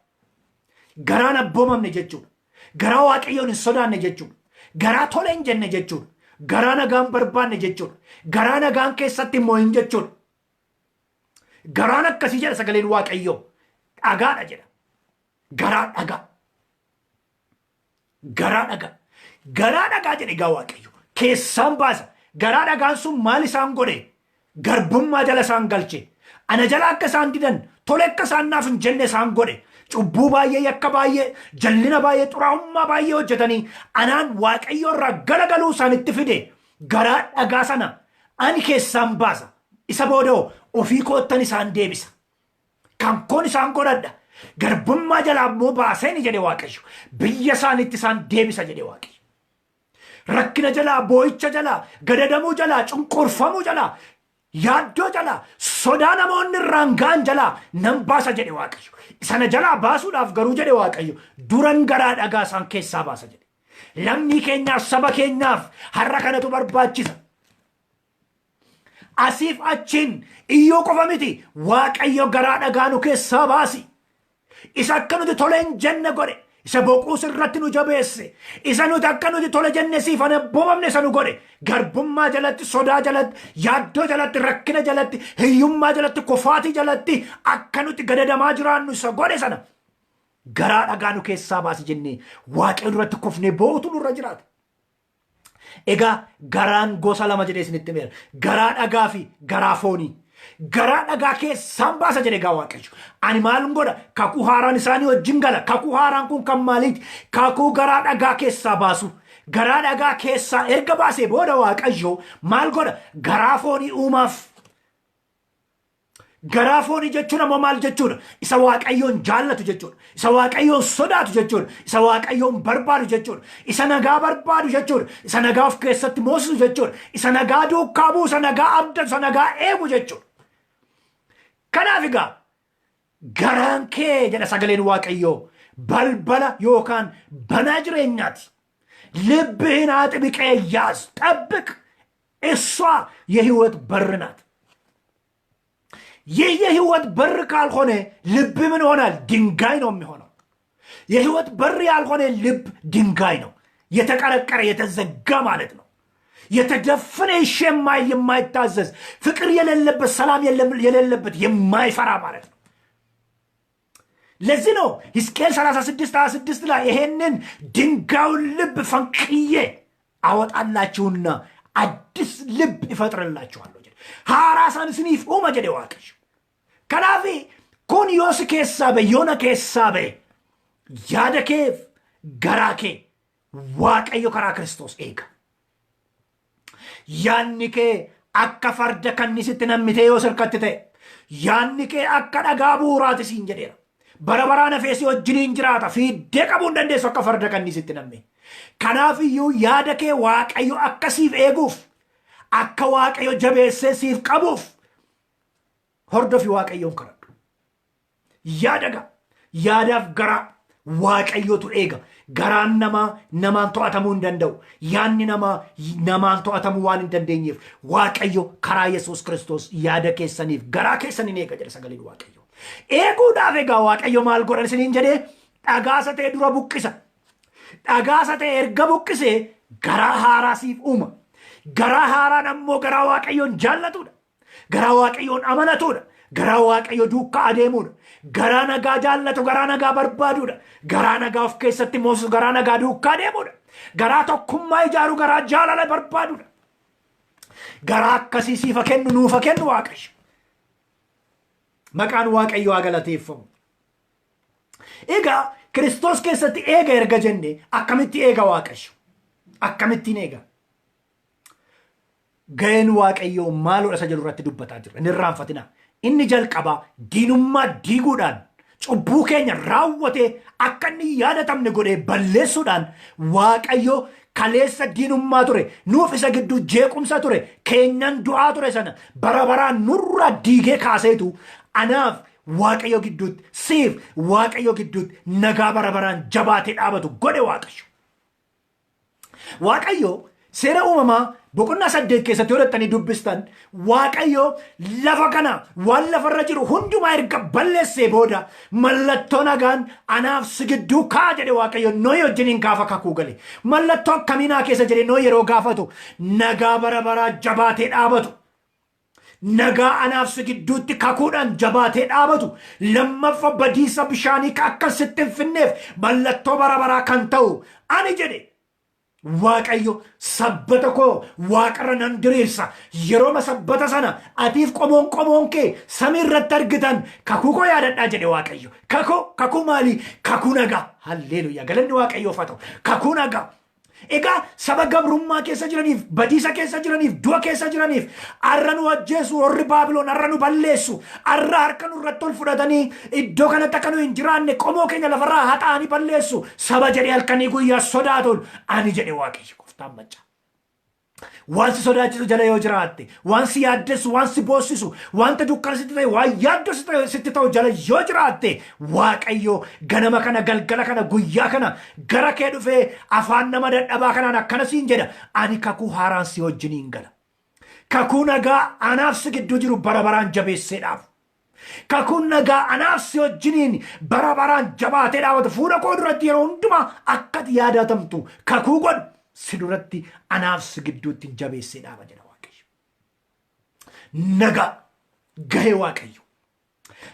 Garaan abboomamne jechuudha. Garaa Waaqayyoon hin sodaanne jechuudha. Garaa tole hin jenne jechuudha. Garaa nagaan barbaanne jechuudha. Garaa nagaan keessatti immoo hin jechuudha. Garaan akkasii, jedha sagaleen Waaqayyoo, dhagaadha jedha. Garaa dhagaa. Garaa dhagaa. Garaa dhagaa jedhe egaa Waaqayyo. Keessaan baasa. Garaa dhagaan sun maal isaan godhe? Garbummaa jala isaan galche. Ana jala akka isaan didan, tole akka isaan naaf hin jenne isaan godhe. Cubbuu baay'ee, yakka baay'ee, jallina baay'ee, xuraa'ummaa baay'ee hojjetanii anaan Waaqayyo irraa galagaluu isaanitti fide. Garaa dhagaa sana ani keessaan baasa. Isa booda ofii koottan isaan deebisa. Kan koon isaan godhadha. Garbummaa jalaa immoo baaseeni, jedhe Waaqayyo. Biyya isaaniitti isaan deebisa, jedhe Waaqayyo. Rakkina jalaa, boo'icha jalaa, gadadamuu jalaa, cunqurfamuu jalaa, yaaddoo jalaa, sodaa namoonni irraan ga'an jalaa nan baasa, jedhe Waaqayyo. Sana jalaa baasuudhaaf garuu, jedhe Waaqayyo, duran garaa dhagaa isaan keessaa baasa jedhe. Lammii keenyaaf, saba keenyaaf har'a kanatu barbaachisa. Asiif achiin iyyuu qofa miti, Waaqayyo garaa dhagaa nu keessaa baasi. Isa akka nuti tole hin jenne godhe, isa boquus irratti nu jabeesse, isa nuti akka nuti tole jenne siif hin abboomamne isa nu godhe, garbummaa jalatti, sodaa jalatti, yaaddoo jalatti, rakkina jalatti, hiyyummaa jalatti, kufaatii jalatti akka nuti gadadamaa jiraannu isa godhe sana, garaa dhagaa nu keessaa baasi jennee Waaqayyo duratti kufnee boo'utu nurra jiraata. Egaa garaan gosa lama jedhee isinitti himeera. Garaa dhagaa fi garaa foonii. Garaa dhagaa keessaan baasa jedhe egaa Waaqayyo. Ani maal godha? Kakuu haaraan isaanii wajjin gala. Kakuu haaraan kun kan maaliiti? Kakuu garaa dhagaa keessaa baasu. Garaa dhagaa keessaa erga baasee booda Waaqayyo maal godha? Garaa foonii uumaaf. Garaa foonii jechuun ammoo maal jechuudha? Isa Waaqayyoon jaallatu jechuudha. Isa Waaqayyoon sodaatu jechuudha. Isa Waaqayyoon barbaadu jechuudha. Isa nagaa barbaadu jechuudha. Isa nagaa of keessatti moosisu jechuudha. Isa nagaa duukaa bu'u, isa nagaa abdatu, isa nagaa eegu jechuudha. Kanaaf egaa garaan kee jedha sagaleen Waaqayyoo balbala yookaan banaa jireenyaati. ልብህን አጥብቀህ ያዝ፣ ጠብቅ። እሷ የህይወት በር ናት። ይህ የህይወት በር ካልሆነ ልብ ምን ይሆናል? ድንጋይ ነው የሚሆነው። የህይወት በር ያልሆነ ልብ ድንጋይ ነው፣ የተቀረቀረ የተዘጋ ማለት ነው። የተደፈነ እሺ የማይታዘዝ፣ ፍቅር የሌለበት፣ ሰላም የሌለበት፣ የማይፈራ ማለት ነው። ለዚህ ነው ሕዝቅኤል 36 26 ላይ ይሄንን ድንጋዩን ልብ ፈንቅዬ አወጣላችሁና አዲስ ልብ እፈጥርላችኋለሁ jedhe. Haaraa isaan isiniif uuma jedhe Waaqayyo. Kanaaf kun yoo si keessaa ba'e, yoo na keessaa ba'e, yaada keef garaa kee Waaqayyo karaa Kiristoos eega. Yaadni kee akka farda kannisitti nammitee yoo sirkatti ta'e, yaadni kee akka dhagaa bu'uuraati siin jedheera. Bara baraan hafee si wajjiniin jiraata. Fiiddee qabuu hin dandeessu akka farda kannisitti namme. Kanaaf iyyuu yaada kee Waaqayyo akka siif eeguuf, akka Waaqayyo jabeessee siif qabuuf hordofi, Waaqayyoon kadhadhu. Yaada gaa yaadaaf garaa Waaqayyotu eega. Garaan namaa namaan to'atamuu hin danda'u. Yaadni namaa namaan to'atamuu waan hin dandeenyeef Waaqayyo karaa Yesuus Kiristoos yaada keessaniif garaa keessaniin eega jedha sagaleen Waaqayyo. Eeguudhaaf egaa Waaqayyo maal godhan isiniin jedhee? Dhagaasa ta'e dura buqqisa. Dhagaasa ta'e erga buqqisee garaa haaraa siif uuma. Garaa haaraan ammoo garaa Waaqayyoon jaallatudha. Garaa Waaqayyoon amanatudha. Garaa Waaqayyo duukaa adeemudha. Garaa nagaa jaallatu, garaa nagaa barbaadudha. Garaa nagaa of keessatti moosisu, garaa nagaa duukaa adeemudha. Garaa tokkummaa ijaaru, garaa jaalala barbaadudha. Garaa akkasii siifa kennu, nuufa kennu Waaqayyo. Maqaan Waaqayyo haa galateeffamu. Egaa Kiristoos keessatti eega erga jenne, akkamitti eega Waaqayyo? Akkamittiin eega? Ga'een Waaqayyoo maalodha isa jedhu irratti dubbataa jirra. Inni irraanfatina. Inni jalqabaa diinummaa diiguudhaan, cubbuu keenya raawwatee akka inni yaadatamne godhee balleessuudhaan, Waaqayyo kaleessa diinummaa ture, nuuf isa gidduu jeequmsa ture, keenyan du'aa ture sana bara baraan nurraa diigee kaaseetu anaaf Waaqayyo gidduutti, siif Waaqayyo gidduutti nagaa bara baraan jabaatee dhaabatu godhe Waaqayyo. Waaqayyo Seera Uumamaa boqonnaa 8 keessatti yoo dhattanii dubbistan, Waaqayyo lafa kana waan lafarra jiru hundumaa erga balleessee booda mallattoo nagaan anaaf si gidduu kaa jedhe Waaqayyo Nohi wajjiniin gaafa kakuu gale. Mallattoo akkamii naa keessa jedhe Nohi yeroo gaafatu, nagaa bara baraa jabaatee dhaabatu. Nagaa anaaf si gidduutti kakuudhaan jabaatee dhaabatu, lammaffa badiisa bishaanii akka sitti hin finneef mallattoo bara baraa kan ta'u ani jedhe Waaqayyo sabbata koo waaqarra nan diriirsa. Yerooma sabbata sana atiif qomoon qomoon kee samii irratti argitan kakuu koo yaadadhaa jedhe Waaqayyo. Kakuu, kakuu maalii? Kakuu nagaa. Halleluuyaa. Galanni Waaqayyoof haa ta'u. Kakuu nagaa. Egaa saba gabrummaa keessa jiraniif, badiisa keessa jiraniif, du'a keessa jiraniif, arra nu ajjeesu warri Baabiloon, arra nu balleessu, arra harka nu irratti ol fudhatanii iddoo kanatti akka nu hin jiraanne qomoo keenya lafarraa haxaa'anii balleessu saba jedhee halkanii guyyaa sodaatuun ani jedhe Waaqayyo gooftaan maccaa. Waan si sodaachisu jala yoo jiraatte, waan si yaaddessu, waan si boossisu, wanta dukkana sitti ta'e, waan yaaddoo sitti ta'u jala yoo jiraatte, Waaqayyo ganama kana, galgala kana, guyyaa kana gara kee dhufee afaan nama dadhabaa kanaan akkana siin jedha: ani kakuu haaraan si wajjiniin gala. Kakuu nagaa anaaf si gidduu jiru bara baraan jabeessee dhaabu. Kakuun nagaa anaaf si wajjiniin bara baraan jabaatee dhaabatu, fuula koo duratti yeroo hundumaa akka ati yaadatamtu kakuu godhu si duratti anaaf si gidduutti jabeessee dhaaba jedha Waaqayyo. Nagaa gahee Waaqayyo.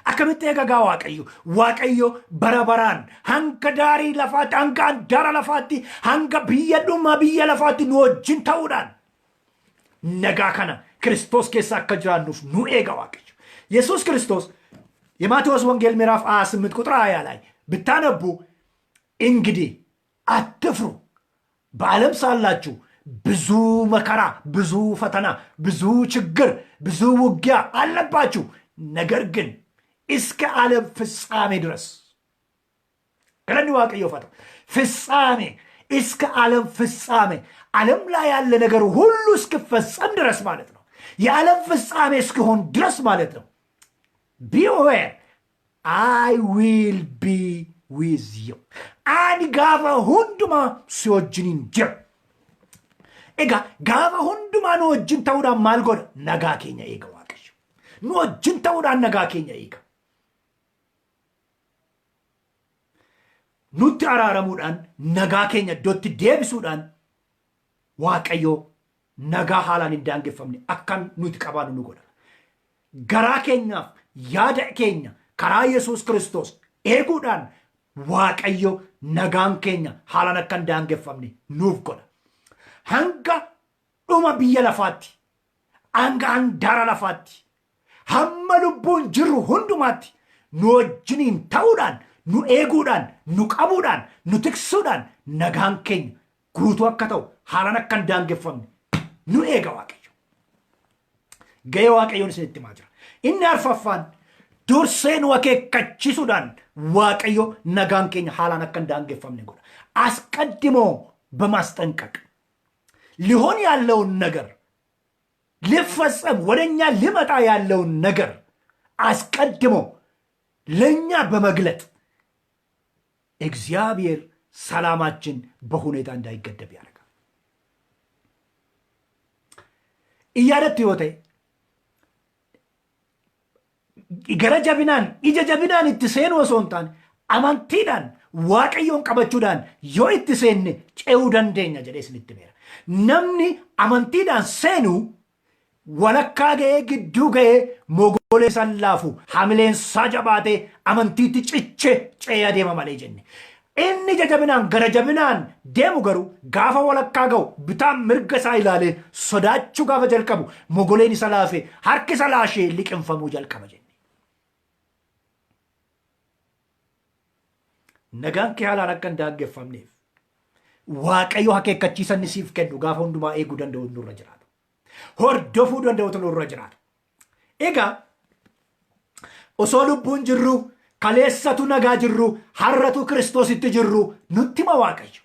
Akkamitti eegagaa Waaqayyo? Waaqayyo bara baraan hanga daarii lafaatti, hanga handaara lafaatti, hanga biyya dhuma biyya lafaatti nu wajjin ta'uudhaan nagaa kana Kiristoos keessa akka jiraannuuf nu eega Waaqayyo. ኢየሱስ ክርስቶስ የማቴዎስ ወንጌል ምዕራፍ 28 ቁጥር 20 ላይ ብታነቡ፣ እንግዲህ አትፍሩ፣ በዓለም ሳላችሁ ብዙ መከራ፣ ብዙ ፈተና፣ ብዙ ችግር፣ ብዙ ውጊያ አለባችሁ። ነገር ግን እስከ ዓለም ፍጻሜ ድረስ፣ galanni Waaqayyoof haa ta'u፣ ፍጻሜ፣ እስከ ዓለም ፍጻሜ፣ ዓለም ላይ ያለ ነገር ሁሉ እስኪፈጸም ድረስ ማለት ነው። የዓለም ፍጻሜ እስኪሆን ድረስ ማለት ነው። Beware, I will be with you. Ani gaafa hundumaa si wajjiniin jira. Egaa gaafa hundumaa nu wajjin ta'uudhaan maal godha? Nagaa keenya eega Waaqayyo. Nu wajjin ta'uudhaan nagaa keenya eega. Nutti araaramuudhaan nagaa keenya iddootti deebisuudhaan Waaqayyo nagaa haalaan hin daangeffamne akka nuti qabaannu nu godha. Garaa keenyaaf yaada keenya karaa Yesuus Kiristoos eeguudhaan Waaqayyo nagaan keenya haalaan akka hin daangeffamne nuuf godha. Hanga dhuma biyya lafaatti, hanga handaara lafaatti, hamma lubbuun jirru hundumaatti nu wajjiniin ta'uudhaan, nu eeguudhaan, nu qabuudhaan, nu tiksuudhaan nagaan keenya guutuu akka ta'u haalaan akka hin daangeffamne nu eega Waaqayyo. Ga'ee Waaqayyoon isinitti himaa jira. Inni arfaffaan dursee nu akeekkachiisuudhaan Waaqayyo nagaan keenya haalaan akka hin daangeffamne godha. አስቀድሞ በማስጠንቀቅ ሊሆን ያለውን ነገር፣ ሊፈጸም ወደ እኛ ሊመጣ ያለውን ነገር አስቀድሞ ለእኛ በመግለጥ እግዚአብሔር ሰላማችን በሁኔታ እንዳይገደብ ያደርጋል። Iyyaadatti yoo ta'e gara jabinaan, ija jabinaan itti seenuu osoo hin taane, amantiidhaan Waaqayyoon qabachuudhaan yoo itti seenne ce'uu dandeenya jedhee isinitti himeera. Namni amantiidhaan seenu walakkaa ga'ee, gidduu ga'ee mogolee isaan laafu, hamileen isaa jabaatee amantiitti ciche ce'ee adeema malee jenne. Inni ija jabinaan, gara jabinaan deemu garuu gaafa walakkaa ga'u bitaan mirga isaa ilaalee sodaachuu gaafa jalqabu, mogoleen isa laafe, harki isa laashee liqimfamuu jalqaba jenne. Nagaan kee haalaan akka hin daangeffamneef Waaqayyo akeekkachiisa inni siif kennu gaafa hundumaa eeguu danda'u nurra jiraata. Hordofuu danda'utu nurra jiraata. Egaa osoo lubbuun jirru, kaleessatu nagaa jirru, har'atu Kiristoositti jirru nutti hima Waaqayyo.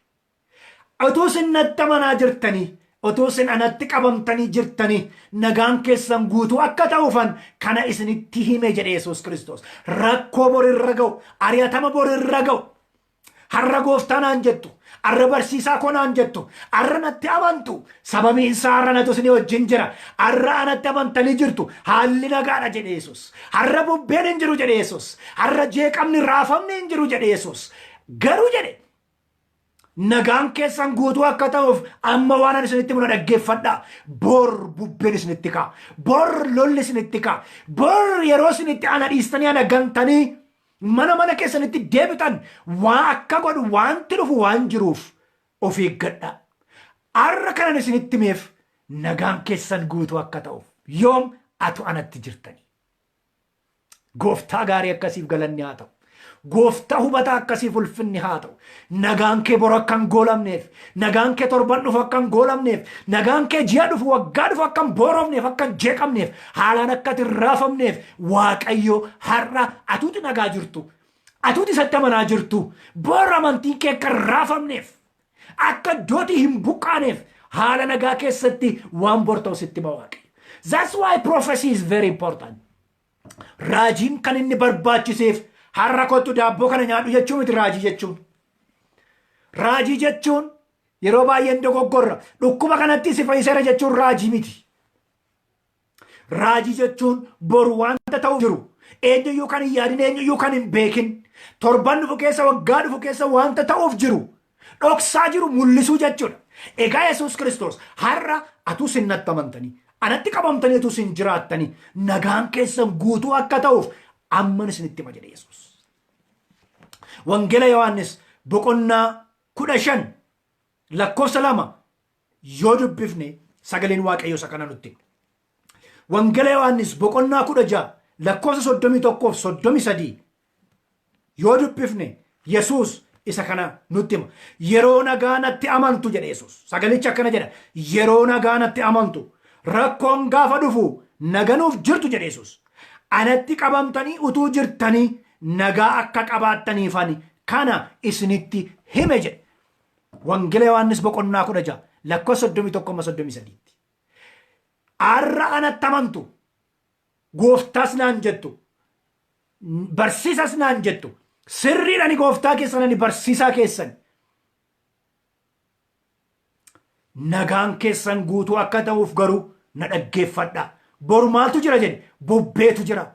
Utuu isin natti amanaa jirtanii, utuu isin anatti qabamtanii jirtanii, nagaan keessan guutuu akka ta'uufan kana isinitti hime jedhe Yesuus Kiristoos. Rakkoo borirra ga'u, ari'atama borirra ga'u, har'a gooftaa naan jettu, har'a barsiisaa koo naan jettu, har'a natti amantu, sababiin isaa har'a natu isinii wajjin jira, har'a anatti amantanii jirtu, haalli nagaadha jedhe Yesuus. Har'a bubbeen hin jiru jedhe Yesuus. Har'a jeeqamni raafamni hin jiru jedhe Yesuus. Garuu jedhe, nagaan keessan guutuu akka ta'uuf amma waan ani isinitti himu na dhaggeeffadhaa. Bor bubbeen isinitti ka'a. Bor lolli isinitti ka'a. Bor yeroo isinitti ana dhiistanii ana gantanii mana mana keessanitti deebitan waa akka godhu wanti dhufu waan jiruuf of eeggadhaa. Har'a kanan isinitti himeef nagaan keessan guutuu akka ta'uuf yoom atu anatti jirtanii. Gooftaa gaarii akkasiif galanni haa ta'u. Gooftaa hubataa akkasiif ulfinni haa ta'u. Nagaan kee boru akka hin goolamneef, nagaan kee torban dhufu akka hin goolamneef, nagaan kee ji'a dhufu, waggaa dhufu akka hin boorofneef, akka hin jeeqamneef, haalaan akka ati hin raafamneef Waaqayyo har'a atuuti nagaa jirtu, atuuti isatti amanaa jirtu, bor amantiin kee akka hin raafamneef, akka iddootii hin buqqaaneef haala nagaa keessatti waan bor ta'u sitti hima Waaqayyo. That's why prophecy is very important. Raajiin kan inni barbaachiseef har'a kottu daabboo kana nyaadhu jechuu miti raajii jechuun. Raajii jechuun yeroo baay'een dogoggorra. Dhukkuba kanatti si fayyiseera jechuun raajii miti. Raajii jechuun boru wanta ta'u jiru, eenyuyyuu kan hin yaadin, eenyuyyuu kan hin beekin, torban dhufu keessa, waggaa dhufu keessa wanta ta'uuf jiru, dhoksaa jiru mul'isuu jechuudha. Egaa Yesuus Kiristoos har'a atuu isin natti amantanii, anatti qabamtanii utuu isin jiraattanii nagaan keessan guutuu akka ta'uuf amman isinitti hima jedhe Yesuus. Wangeela Yohaannis boqonnaa 15 lakkoofsa 2 yoo dubbifne sagaleen Waaqayyoo isa kana nutti hima. Wangeela Yohaannis boqonnaa 16 lakkoofsa 31 fi 33 yoo dubbifne Yesuus isa kana nutti hima. Yeroo nagaa natti amantu jedhe Yesuus. Sagalichi akkana jedha. Yeroo nagaa natti amantu, rakkoon gaafa dhufu naganuuf jirtu jedhe Yesuus. Anatti qabamtanii utuu jirtanii nagaa akka qabaattaniifani kana isinitti hime jedhe. Wangeela Yohaannis boqonnaa 16 lakkoofsa 31 amma 33tti. Har'a anatti amantu, gooftaas naan jettu. Barsiisas naan jettu. Sirriidha, ani gooftaa keessan, ani barsiisaa keessan. Nagaan keessan guutuu akka ta'uuf garuu na dhaggeeffadha. Boru maaltu jira jedhe? Bubbeetu jira.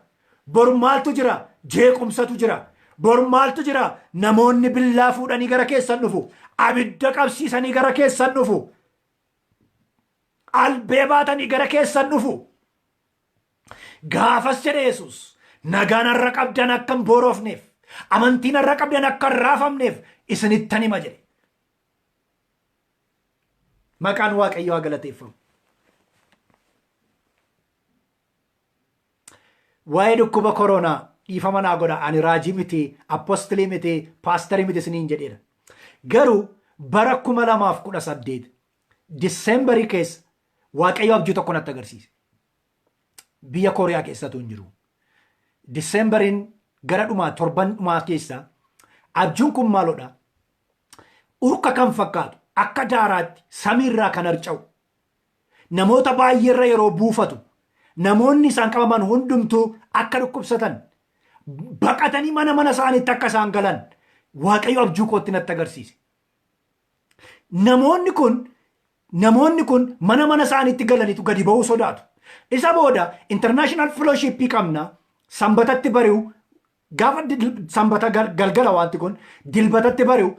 Boru maaltu jira? Jeequmsatu jira. Boru maaltu jira? Namoonni billaa fuudhanii gara keessan dhufu. Abidda qabsiisanii gara keessan dhufu. Albee baatanii gara keessan dhufu. Gaafas, jedhe Yesus, nagaan har'a qabdan akka hin boorofneef, amantiin har'a qabdan akka hin raafamneef isinittan hima jedhe. Maqaan Waaqayyoo haa galateeffamu. Waa'ee dhukkuba koronaa dhiifama naa godha, ani raajii miti, apostilii miti, paastarii miti isiniin jedheera. Garuu bara 2018 Diseembarii keessa Waaqayyo abjuu tokko natti agarsiise. Biyya Kooriyaa keessatu hin jiru. Diseembariin gara dhumaa, torban dhumaa keessa abjuun kun maalodha? Urka kan fakkaatu akka daaraatti samiirraa kan harca'u, namoota baay'eerra yeroo buufatu, namoonni isaan qabaman hundumtuu akka dhukkubsatan, baqatanii mana mana isaaniitti akka isaan galan Waaqayyo abjuu kootti natti agarsiise. Namoonni kun mana mana isaaniitti galaniitu gadi ba'uu sodaatu. Isa booda international fellowship qabna, sanbatatti bari'u, gaafa sanbata galgala, wanti kun dilbatatti bari'u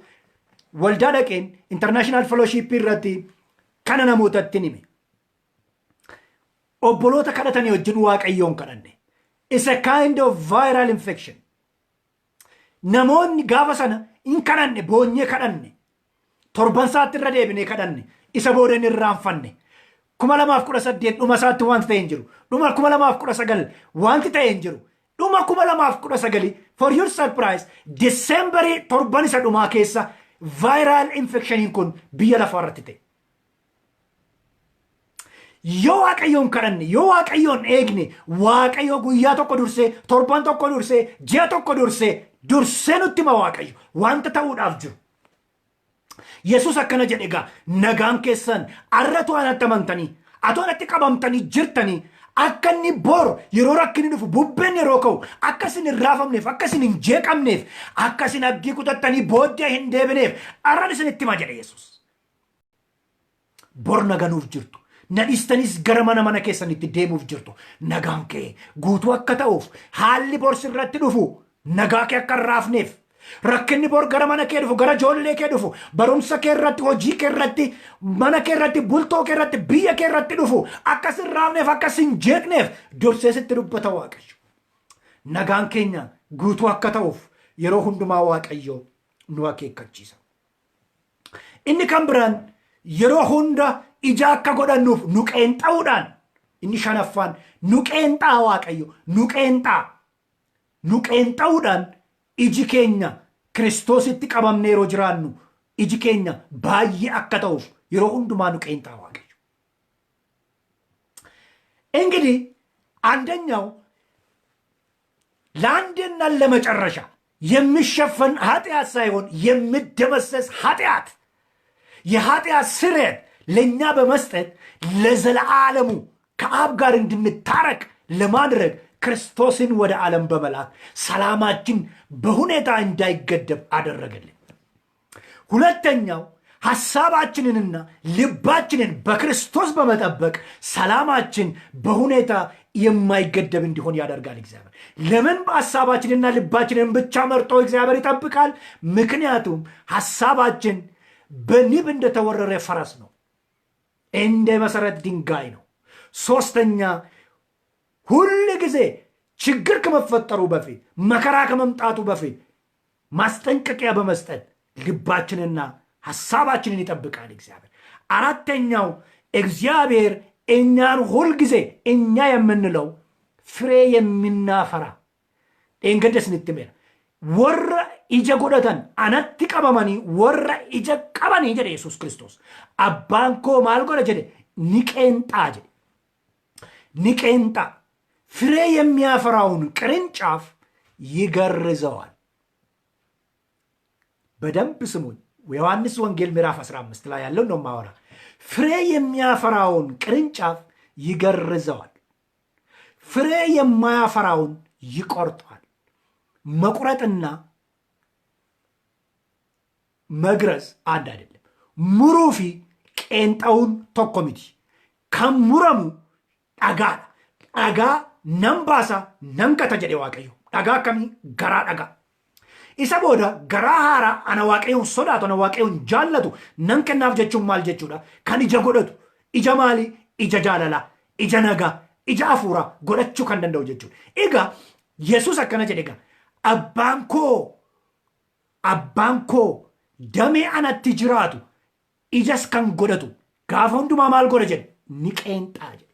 waldaa dhaqeen international fellowship irratti kana namootatti hime. Obboloota kadhatanii wajjin Waaqayyoon kadhanne. It's a kind of viral infection. Namoonni gaafa sana hin kadhanne, boonyee kadhanne. Torban isaatti irra deebinee kadhanne. Isa booda hin irraanfanne. 2018 dhuma isaatti wanti ta'e hin jiru. Dhuma 2019 wanti ta'e hin jiru. Dhuma 2019, for your surprise, Decemberii torban isa dhumaa keessa viral infectioniin kun biyya lafaa irratti ta'e. Yoo Waaqayyoon kadhanne, yoo Waaqayyoon eegne, Waaqayyo guyyaa tokko dursee, torban tokko dursee, ji'a tokko dursee, dursee nutti hima Waaqayyo wanta ta'uudhaaf jiru. Yesus akkana jedhe egaa: nagaan keessan arratu anatti amantanii, atoo anatti qabamtanii jirtanii, akka inni bor yeroo rakkinni dhufu, bubbeen yeroo ka'u, akka isin hin raafamneef, akka isin hin jeeqamneef, akka isin abdii kutattanii booddee hin deebineef arran isinitti hima jedhe Yesus. Bor naganuuf jirtu. Na dhiistanis gara mana mana keessanitti deemuuf jirtu. Nagaan kee guutuu akka ta'uuf, haalli bor sirratti dhufu nagaa kee akka hin raafneef, rakkinni bor gara mana kee dhufu, gara ijoollee kee dhufu, barumsa kee irratti, hojii kee irratti, mana kee irratti, bultoo kee irratti, biyya kee irratti dhufu akka sin raafneef, akka sin jeeqneef dursee sitti dubbata Waaqayyo. Nagaan keenya guutuu akka ta'uuf yeroo hundumaa Waaqayyo nu akeekkachiisa. Inni kan biraan yeroo hunda ija akka godhannuuf nu qeenxa'uudhaan, inni shanaffaan, nu qeenxaa Waaqayyo, nu qeenxaa. Nu qeenxa'uudhaan iji keenya Kiristoositti qabamnee yeroo jiraannu iji keenya baay'ee akka ta'uuf yeroo hundumaa nu qeenxaa Waaqayyo. እንግዲህ አንደኛው ለአንዴና ለመጨረሻ የሚሸፈን ኃጢአት ሳይሆን የሚደመሰስ ኃጢአት፣ የኃጢአት ስርየት ለእኛ በመስጠት ለዘለዓለሙ ከአብ ጋር እንድንታረቅ ለማድረግ ክርስቶስን ወደ ዓለም በመላክ ሰላማችን በሁኔታ እንዳይገደብ አደረገልን። ሁለተኛው ሐሳባችንንና ልባችንን በክርስቶስ በመጠበቅ ሰላማችን በሁኔታ የማይገደብ እንዲሆን ያደርጋል እግዚአብሔር። ለምን ሐሳባችንና ልባችንን ብቻ መርጦ እግዚአብሔር ይጠብቃል? ምክንያቱም ሐሳባችን በንብ እንደተወረረ ፈረስ ነው፣ እንደ መሰረት ድንጋይ ነው። ሶስተኛ፣ ሁል ጊዜ ችግር ከመፈጠሩ በፊት፣ መከራ ከመምጣቱ በፊት ማስጠንቀቂያ በመስጠት ልባችንና ሐሳባችንን ይጠብቃል እግዚአብሔር። አራተኛው፣ እግዚአብሔር እኛን ሁልጊዜ እኛ የምንለው ፍሬ የምናፈራ dheengadda isinitti himeera. Warra ija godhatan, anatti qabamanii warra ija qabanii jedhe Yesuus Kiristoos. Abbaan koo maal godha jedhe? Ni qeenxaa jedhe. Ni qeenxaa. ፍሬ የሚያፈራውን ቅርንጫፍ ይገርዘዋል። በደንብ ስሙኝ። ዮሐንስ ወንጌል ምዕራፍ 15 ላይ ያለው ነው ማወራ። ፍሬ የሚያፈራውን ቅርንጫፍ ይገርዘዋል፣ ፍሬ የማያፈራውን ይቆርጠዋል። መቁረጥና መግረዝ አንድ አይደለም። Muruu fi qeenxa'uun tokko miti. Kan muramu dhagaadha. Dhagaa nan baasa, nan gata jedhe Waaqayyo. Dhagaa akkamii? Garaa dhagaa. Isa booda garaa haaraa ana Waaqayyoon sodaatu, ana Waaqayyoon jaallatu nan kennaaf jechuun maal jechuudha? Kan ija godhatu. Ija maalii? Ija jaalalaa, ija nagaa, ija hafuuraa godhachuu kan danda'u jechuudha. Egaa Yesuus akkana jedhe egaa, Abbaan koo damee anatti jiraatu ijas kan godhatu gaafa hundumaa maal godha jedhe? Ni qeenxaa jedhe.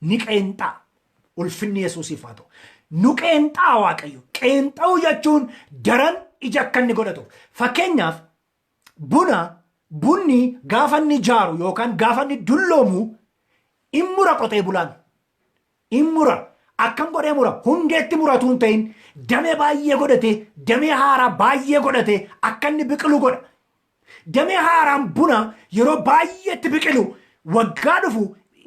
Ni qeenxaa. Ulfinni Yesuusiif haa ta'u. Nu qeenxaa Waaqayyo. Qeenxa'uu jechuun daran ija akka inni godhatu. Fakkeenyaaf, buna bunni gaafa inni jaaru yookaan gaafa inni dulloomu in mura qotee bulaan. In mura. Akkam godhee mura? Hundeetti muratu hin ta'in, damee baay'ee godhate, damee haaraa baay'ee godhate akka inni biqilu godha. Damee haaraan buna yeroo baay'eetti biqilu waggaa dhufu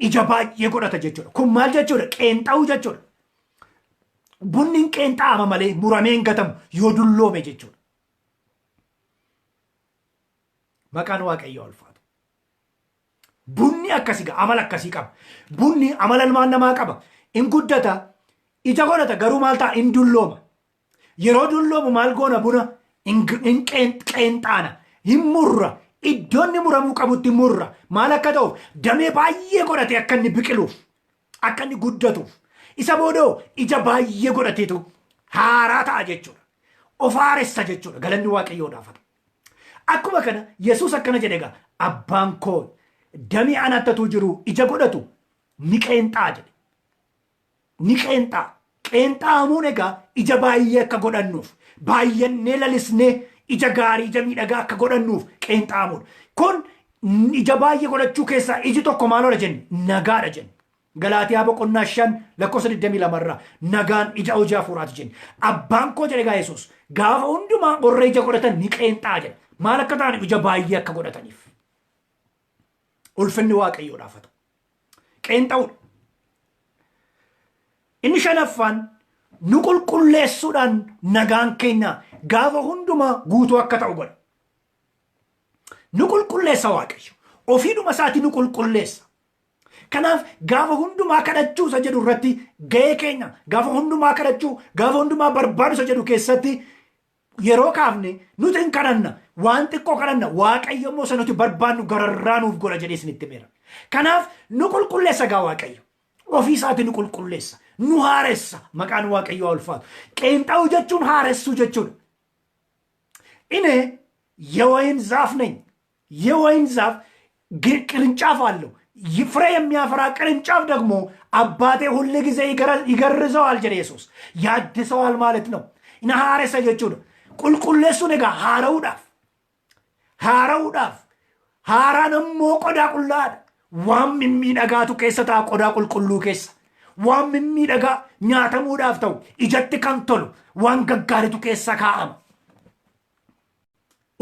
ija baay'ee godhata jechuudha. Kun maal jechuudha? Qeenxa'uu jechuudha. Bunni hin qeenxa'ama malee muramee hin gatamu yoo dulloome jechuudha. Maqaan Waaqayyoo ulfaatu. Bunni akkasii amala akkasii qaba. Bunni amala ilmaan namaa qaba. In guddata, ija godhata, garuu maal ta'a? In dullooma. Yeroo dulloomu maal goona buna? In qeenxaana, hin murra. Iddoo inni muramuu qabutti murra. Maal akka ta'uuf? Damee baay'ee godhatee akka inni biqiluuf, akka inni guddatuuf. Isa boodoo ija baay'ee godhateetu haaraa ta'a jechuudha. Of haaressa jechuudha. Galanni Waaqayyoodhaaf haa ta'u. Akkuma kana Yesuus akkana jedhe egaa, abbaan koo damee anattatu jiru ija godhatu ni qeenxaa jedhe. Ni qeenxaa. Qeenxaamuun egaa ija baay'ee akka godhannuuf, baay'annee lalisnee ija gaarii, ija miidhagaa akka godhannuuf qeenxaamuudha. Kun ija baay'ee godhachuu keessaa iji tokko maaloodha jenne? Nagaadha jenne. Galaatiyaa boqonnaa 5 lakkoofsa 22 irraa nagaan ija hojii hafuuraati jenne. Abbaan koo jedhe egaa Yesuus gaafa hundumaa warra ija godhatan ni qeenxaa jedhe. Maal akka ta'aniif? Ija baay'ee akka godhataniif. Ulfinni Waaqayyoodhaaf haa ta'u. Qeenxa'uudha. Inni shanaffaan, nu qulqulleessuudhaan nagaan keenya gaafa hundumaa guutuu akka ta'u godha. Nu qulqulleessa Waaqayyo. Ofiidhuma isaatii nu qulqulleessa. Kanaaf gaafa hundumaa kadhachuu isa jedhu irratti ga'ee keenya, gaafa hundumaa kadhachuu, gaafa hundumaa barbaadu isa jedhu keessatti yeroo kaafne, nuti hin kadhanna, waan xiqqoo kadhanna, Waaqayyo immoo isa nuti barbaannu gararraa nuuf godha jedhee isinitti himeera. Kanaaf nu qulqulleessa gaa Waaqayyo. Ofii isaatii nu qulqulleessa. Nu haaressa. Maqaan Waaqayyoo haa ulfaatu. Qeenxa'uu jechuun haaressuu jechuudha. እኔ የወይን ዛፍ ነኝ። የወይን ዛፍ ቅርንጫፍ አለው። ፍሬ የሚያፈራ ቅርንጫፍ ደግሞ አባቴ ሁል ጊዜ ይገርዘዋል jedhe Yesuus. ያድሰዋል ማለት ነው። Na haaressa jechuudha. Qulqulleessuun egaa haara'uudhaaf. Haara'uudhaaf. Haaraan ammoo qodaa qullaadha. Waan mimmiidhagaatu keessa ta'a qodaa qulqulluu keessa. Waan mimmiidhagaa nyaatamuudhaaf ta'u, ijatti kan tolu, waan gaggaaritu keessa kaa'ama.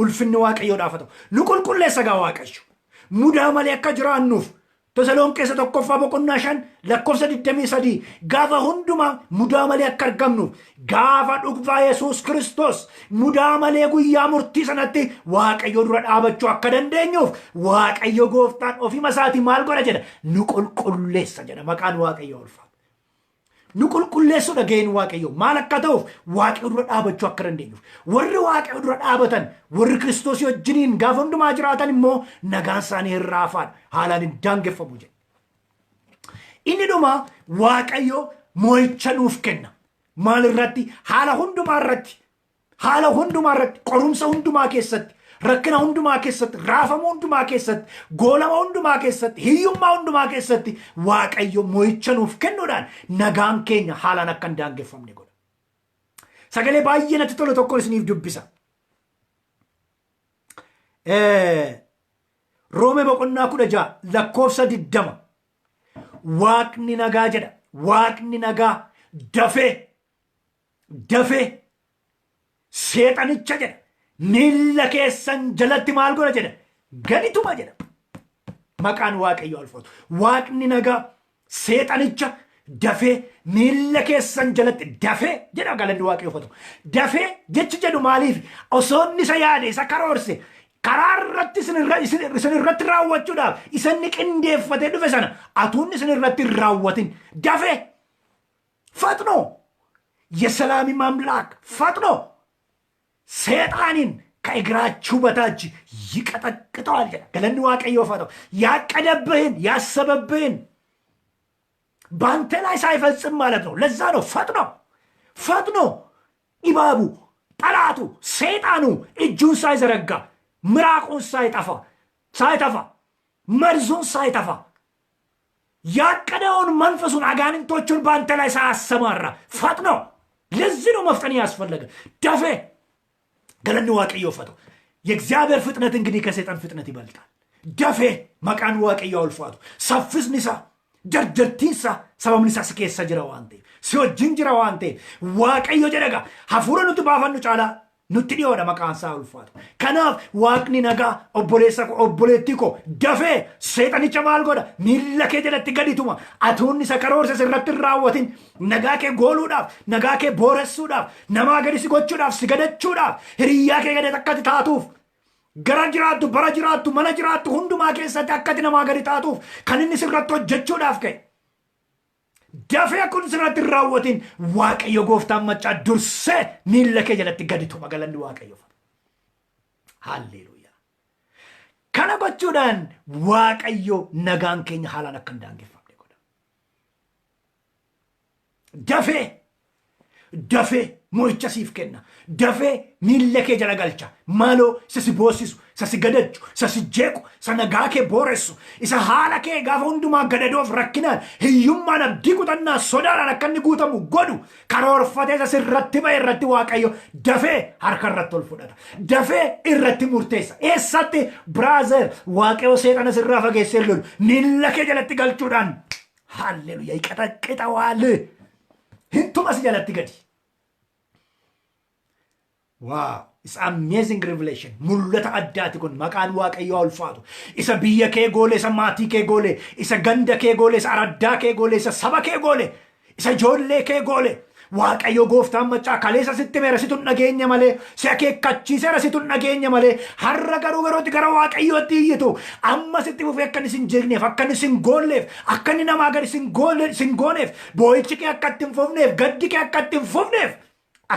Ulfinni Waaqayyoodhaaf haa ta'u. Nu qulqulleessa gaa Waaqayyo. Mudaa malee akka jiraannuuf, Tasalonqeessa tokkoffaa boqonnaa 5 lakkoofsa 23, gaafa hundumaa mudaa malee akka argamnuuf, gaafa dhufaa Yesuus Kiristoos mudaa malee guyyaa murtii sanatti Waaqayyo dura dhaabachuu akka dandeenyuuf, Waaqayyo gooftaan ofima isaatii maal godha jedha? Nu qulqulleessa jedha. Maqaan Waaqayyo ulfaata. Nu qulqulleessuudha ga'een Waaqayyo. Maal akka ta'uuf? Waaqayyo dura dhaabachuu akka dandeenyuuf. Warri Waaqayyo dura dhaabatan, warri Kiristoos wajjiniin gaafa hundumaa jiraatan immoo nagaan isaanii hin raafaadha. Haalaan hin daangeffamu jedha. Inni dhuma, Waaqayyo mo'icha nuuf kenna. Maal irratti? Haala hundumaa irratti. Haala hundumaa irratti, qorumsa hundumaa keessatti, rakkina hundumaa keessatti, raafama hundumaa keessatti, goolama hundumaa keessatti, hiyyummaa hundumaa keessatti Waaqayyo mo'icha nuuf kennuudhaan nagaan keenya haalaan akka hin daangeffamne godha. Sagalee baay'ee natti tolu tokko isiniif dubbisa. Roome boqonnaa 16 lakkoofsa 20, Waaqni nagaa jedha. Waaqni nagaa dafee dafee seexanicha jedha miilla keessan jalatti maal godha jedha? Gadi tuma jedha. Maqaan Waaqayyo ulfaatu. Waaqni nagaa seexanicha Dafee miilla keessan jalatti dafee jedha galanni Waaqayyoof haa ta'u. Dafee jechi jedhu maaliif osoo inni isa yaade isa karoorse karaa irratti isin irratti raawwachuudhaaf isa inni qindeeffatee dhufe sana atuunni isin irratti hin raawwatin dafee ፈጥኖ የሰላም አምላክ ፈጥኖ ሰይጣንን ከእግራችሁ በታች ይቀጠቅጠዋል jedha. Galanni Waaqayyoof haa ta'u. ያቀደብህን ያሰበብህን በአንተ ላይ ሳይፈጽም ማለት ነው። ለዛ ነው ፈጥኖ ፈጥኖ እባቡ ጠላቱ ሰይጣኑ እጁን ሳይዘረጋ ምራቁን ሳይተፋ መርዙን ሳይተፋ ያቀደውን መንፈሱን አጋንንቶቹን በአንተ ላይ ሳያሰማራ ፈጥኖ። ለዚህ ነው መፍጠን ያስፈለገ። Dafee galanni Waaqayyoof haa ta'u። የእግዚአብሔር ፍጥነት እንግዲህ ከሰይጣን ፍጥነት ይበልጣል። Dafee maqaan Waaqayyoo haa ulfaatu. Saffisni isaa jarjartiin isaa sababni isaa si keessa jira waan ta'eef si wajjin jira waan ta'eef Waaqayyo jedha egaa hafuura nuti baafannu caalaa nutti dhiyoodha maqaan isaa ulfaatu. Kanaaf Waaqni nagaa obboleessa koo obboleettii koo dafee seexanicha maal godha miilla kee jalatti gadi tuma atuunni isa karoorsa sirratti hin raawwatin nagaa kee gooluudhaaf nagaa kee booressuudhaaf namaa gadi si gochuudhaaf si gadachuudhaaf hiriyyaa kee gadi akkati taatuuf gara jiraattu bara jiraattu mana jiraattu hundumaa keessatti akkati namaa gadi taatuuf kan inni sirratti hojjechuudhaaf ka'e. Dafee kun sirratti hin raawwatin Waaqayyo gooftaan maccaa dursee miilla kee jalatti gadi tuma galanni Waaqayyoof. Haalleluuyaa. Kana gochuudhaan Waaqayyo nagaan keenya haalaan akka hin daangeffamne godha. Dafee dafee mo'icha siif kenna. Dafee miilla kee jala galcha. Maaloo isa si boossisu, isa si gadachu, isa si jeequ, isa nagaa kee booressu, isa haala kee gaafa hundumaa gadadoof rakkinaan, hiyyummaan abdii kutannaa sodaadhaan akka inni guutamu godhu karoorfatee isa sirratti ba'e irratti Waaqayyo dafee harka irratti ol fudhata. Dafee irratti murteessa. Eessatti brother Waaqayyo seexana sirraa fageessee lolu miilla kee jalatti galchuudhaan haalleluuyaa ይቀጠቅጠዋል. Hintuma si jalatti gadi. Wow, it's amazing revelation. Mul'ata addaati kun maqaan Waaqayyoo haa ulfaatu. Isa biyya kee goole, isa maatii kee goole, isa ganda kee goole, isa araddaa kee goole, isa saba kee goole, isa ijoollee kee goole. Waaqayyo gooftaan maccaa kaleessa sitti meera situ hin dhageenya malee si akeekkachiiseera situ hin dhageenya malee har'a garuu garootti gara Waaqayyootti iyyitu amma sitti fufee akka inni sin jeeqneef akka inni sin goolleef akka inni namaa gadi sin gooneef boo'ichi kee akka itti hin fufneef gaddi kee akka itti hin fufneef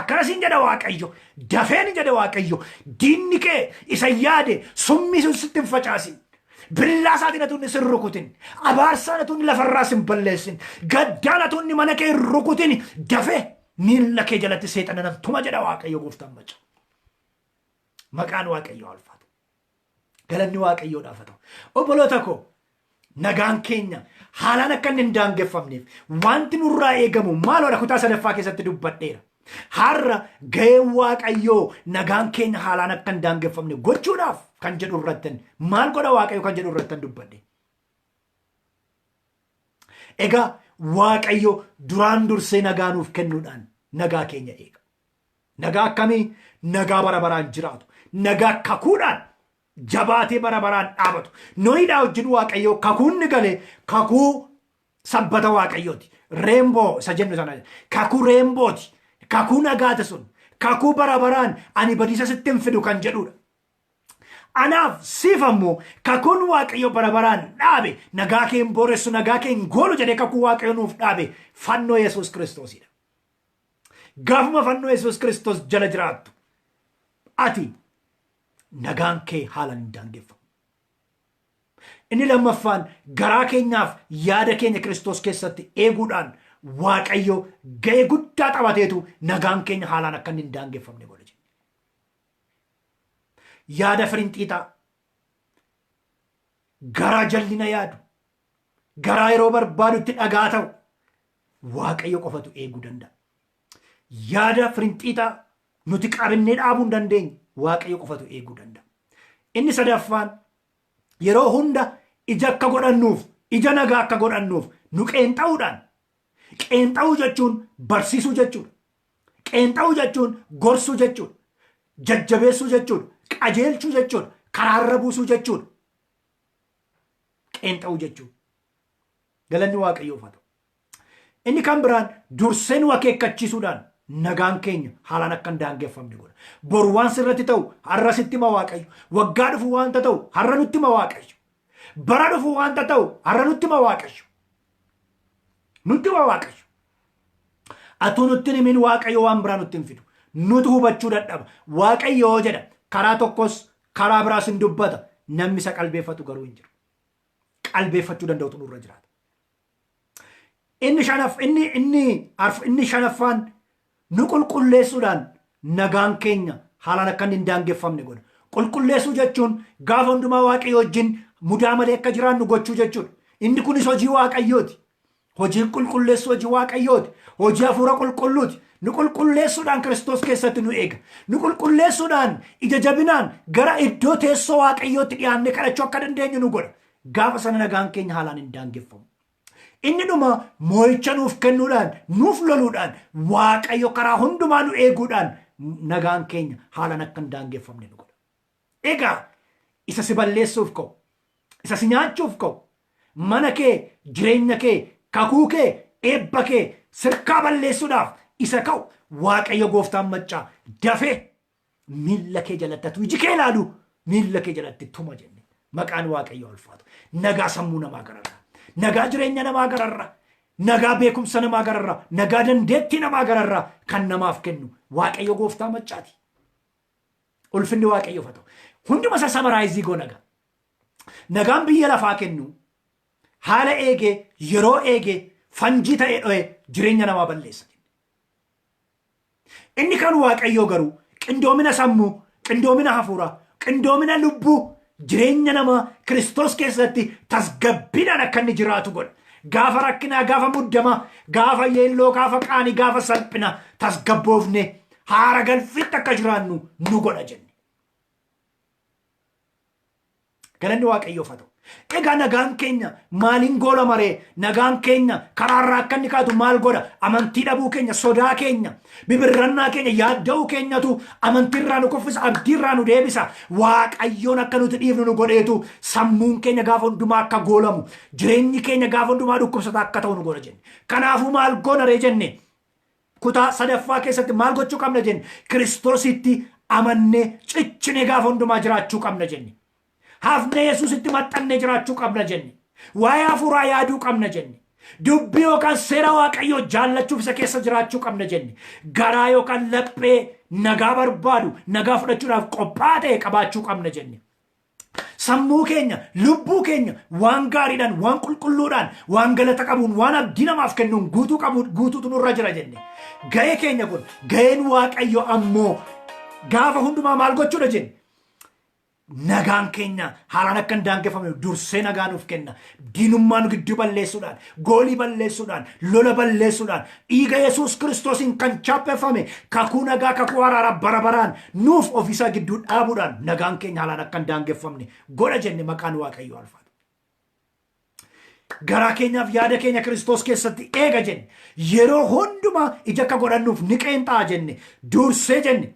akkana siin jedha Waaqayyo dafeen jedha Waaqayyo diinni kee isa yaade summii sun sitti hin facaasin. Billaa isaatiin atuunni sin rukutin abaarsaan atuunni lafarraa sin balleessin gaddaan atuunni mana kee hin rukutin dafee miilla kee jalatti seexana nan tuma jedha Waaqayyo gooftaan maca. Maqaan Waaqayyo ulfaatu. Galanni Waaqayyoodhaaf haa ta'u. Obboloota koo nagaan keenya haalaan akka inni hin daangeffamneef wanti nurraa eegamu maaloodha kutaa sadaffaa keessatti dubbadheera. Har'a ga'een Waaqayyoo nagaan keenya haalaan akka hin daangeffamne gochuudhaaf kan jedhu irrattan maal godha Waaqayyo kan jedhu irrattan dubbadhe. Egaa Waaqayyo duraan dursee nagaa nuuf kennuudhaan nagaa keenya eega. Nagaa akkamii? Nagaa bara baraan jiraatu. Nagaa kakuudhaan jabaatee bara baraan dhaabatu. Nohidhaa wajjin Waaqayyo kakuun ni galee kakuu sabbata Waaqayyooti. Rainbow isa jennu sana kakuu rainbowti. Kakuu nagaati sun. Kakuu bara baraan ani badiisa sitti hin fidu kan jedhudha. Anaaf siif ammoo kakuun Waaqayyo bara baraan dhaabe nagaa kee hin booressu nagaa kee hin goolu jedhee kakuu Waaqayyo nuuf dhaabe fannoo Yesuus Kiristoosidha. Gaafuma fannoo Yesuus Kiristoos jala jiraattu ati nagaan kee haalaan hin daangeffamu. Inni lammaffaan garaa keenyaaf yaada keenya Kiristoos keessatti eeguudhaan Waaqayyo ga'ee guddaa taphateetu nagaan keenya haalaan akka inni hin daangeffamne godha. Yaada firinxiixaa garaa jallina yaadu garaa yeroo barbaadutti dhagaa ta'u Waaqayyo qofatu eeguu danda'a. Yaada firinxiixaa nuti qabinnee dhaabuu hin dandeenye Waaqayyo qofatu eeguu danda'a. Inni sadaffaan yeroo hunda ija akka godhannuuf ija nagaa akka godhannuuf nu qeenxa'uudhaan qeenxa'uu jechuun barsiisuu jechuudha. Qeenxa'uu jechuun gorsuu jechuudha. Jajjabeessuu jechuudha. Qajeelchuu jechuudha. Karaarra buusuu jechuudha. Qeenxa'uu jechuudha. Galanni Waaqayyoof haa ta'u. Inni kan biraan dursee nu akeekkachiisuudhaan nagaan keenya haalaan akka hin daangeffamne godha. Boru waan sirratti ta'u har'a sitti hima Waaqayyo. Waggaa dhufu waanta ta'u har'a nutti hima Waaqayyo. Bara dhufu waanta ta'u har'a nutti hima Waaqayyo. Nutti hima Waaqayyo. Atuu nutti hin himin, Waaqayyo waan biraa nutti hin fidu. Nutu hubachuu dadhaba. Waaqayyo jedha, karaa tokkos karaa biraas hin dubbata. Namni isa qalbeeffatu garuu hin jiru. Qalbeeffachuu danda'utu nurra jiraata. Inni shanaf inni inni arf inni shanaffaan nu qulqulleessuudhaan nagaan keenya haalaan akka inni hin daangeffamne godha. Qulqulleessuu jechuun gaafa hundumaa Waaqayyo wajjin mudaa malee akka jiraannu gochuu jechuudha. Inni kunis hojii Waaqayyooti. Hojiin qulqulleessuu hojii Waaqayyooti. Hojii hafuura qulqulluuti. Nu qulqulleessuudhaan Kiristoos keessatti nu eega. Nu qulqulleessuudhaan ija jabinaan gara iddoo teessoo Waaqayyootti dhiyaannee kadhachuu akka dandeenyu nu godha. Gaafa sana nagaan keenya haalaan hin daangeffamu. Inni dhuma moo'icha nuuf kennuudhaan, nuuf loluudhaan, Waaqayyo karaa hundumaa nu eeguudhaan nagaan keenya haalaan akka hin daangeffamne nu godha. Egaa isa si balleessuuf ka'u, isa si nyaachuuf ka'u, mana kee, jireenya kee, kakuu kee, eebba kee sirkaa balleessuudhaaf isa ka'u, Waaqayyo gooftaan maccaa dafee miilla kee jalatti, atu iji kee ilaalu miilla kee jalatti tuma jenne. Maqaan Waaqayyo ulfaatu. Nagaa sammuu namaa gararraa, nagaa jireenya namaa gararraa, nagaa beekumsa namaa gararraa, nagaa dandeettii namaa gararraa kan namaaf kennu Waaqayyo gooftaa maccaati. Ulfinni Waaqayyoof haa ta'u. Hunduma isa summarize goona nagaa. Nagaan biyya lafaa kennu haala eegee, yeroo eegee, fanjii ta'ee dho'ee jireenya namaa balleessa. Inni kan Waaqayyoo garuu qindoomina sammuu, qindoomina hafuuraa, qindoomina lubbuu, jireenya namaa Kiristoos keessatti tasgabbiidhaan akka inni jiraatu godha. Gaafa rakkinaa, gaafa muddamaa, gaafa yeelloo, gaafa qaanii, gaafa salphina tasgabboofne haara galfiitti akka jiraannu nu godha jenne. Galanni Waaqayyoof haa ta'u. Egaa nagaan keenya maaliin goola maree? Nagaan keenya karaarraa akka inni kaatu maal godha? Amantii dhabuu keenya, sodaa keenya, bibirrannaa keenya, yaadda'uu keenyatu amantiirraa nu kuffisa, abdiirraa nu deebisa. Waaqayyoon akka nuti dhiifnu nu godheetu sammuun keenya gaafa hundumaa akka goolamu, jireenyi keenya gaafa hundumaa dhukkubsataa akka ta'u nu godha jenne. Kanaafuu maal goona ree jenne? Kutaa sadaffaa keessatti maal gochuu qabna jenne? Kiristoositti amannee cichinee gaafa hundumaa jiraachuu qabna jenne. Hafnee Yesuusitti maxxannee jiraachuu qabna jenne. Waa'ee hafuuraa yaaduu qabna jenne. Dubbii yookaan seera Waaqayyoo jaallachuuf isa keessa jiraachuu qabna jenne. Garaa yookaan laphee nagaa barbaadu, nagaa fudhachuudhaaf qophaa'aa ta'e qabaachuu qabna jenne. Sammuu keenya, lubbuu keenya waan gaariidhaan, waan qulqulluudhaan, waan galata qabuun, waan abdii namaaf kennuun guutuu qabu guutuutu nurra jira jenne. Ga'ee keenya kun, ga'een Waaqayyo ammoo gaafa hundumaa maal gochuudha jenne? Nagaan keenya haalaan akka hin daangeffamne dursee nagaa nuuf kenna. Diinummaa nu gidduu balleessuudhaan, goolii balleessuudhaan, lola balleessuudhaan, dhiiga Yesuus Kiristoosiin kan chaappeffame kakuu nagaa, kakuu araaraa bara baraan nuuf ofiisaa gidduu dhaabuudhaan nagaan keenya haalaan akka hin daangeffamne godha jenne. Maqaan Waaqayyoo ulfaatu. Garaa keenyaaf yaada keenya Kiristoos keessatti eega jenne. Yeroo hundumaa ija akka godhannuuf ni qeenxaa jenne. Dursee jenne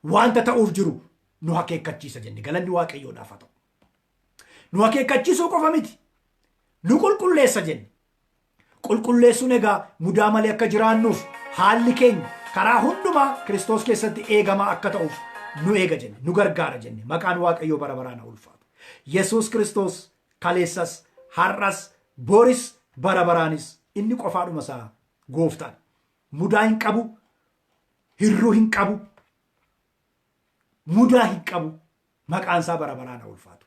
wanta ta'uuf jiru nu akeekkachiisa jenne. Galanni Waaqayyoodhaaf haa ta'u. Nu akeekkachiisuu qofa miti. Nu qulqulleessa jenne. Qulqulleessuun egaa mudaa malee akka jiraannuuf, haalli keenya karaa hundumaa Kiristoos keessatti eegamaa akka ta'uuf nu eega jenne. Nu gargaara jenne. Maqaan Waaqayyoo bara baraan haa ulfaatu. Yesuus Kiristoos kaleessas, har'as, boris, bara baraanis inni qofaadhuma isaa gooftaadha. Mudaa hin qabu, hirruu hin qabu, mudaa hin qabu. Maqaan isaa bara baraan haa ulfaatu.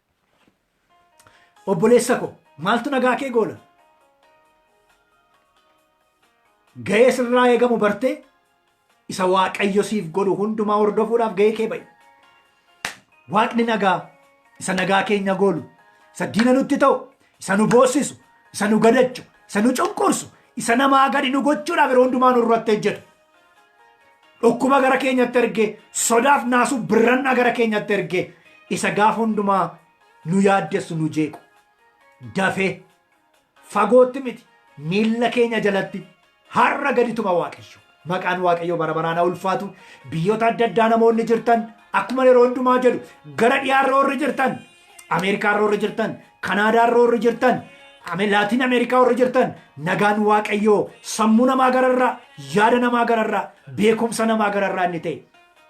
Obboleessa koo, maaltu nagaa kee goola? Ga'ee sirraa eegamu bartee isa Waaqayyo siif godhu hundumaa hordofuudhaaf ga'ee kee ba'i. Waaqni nagaa isa nagaa keenya goolu, isa diina nutti ta'u, isa nu boossisu, isa nu gadachu, isa nu cunqursu, isa namaa gadi nu gochuudhaaf yeroo hundumaa nu irratti hojjetu. Dhukkuba gara keenyatti ergee, sodaaf naasuu birrannaa gara keenyatti ergee, isa gaafa hundumaa nu yaaddessu, nu jeequ. Dafee fagootti miti, miilla keenya jalatti har'a gadi tuma Waaqayyo. Maqaan Waaqayyo bara baraan haa ulfaatu. Biyyoota adda addaa namoonni jirtan, akkuma yeroo hundumaa jedhu, gara dhiyaarra warri jirtan, Ameerikaarra warri jirtan, Kanaadaarra warri jirtan, Laatiin Ameerikaa warri jirtan, nagaan Waaqayyoo sammuu namaa gararraa, yaada namaa gararraa, beekumsa namaa gararraa inni ta'e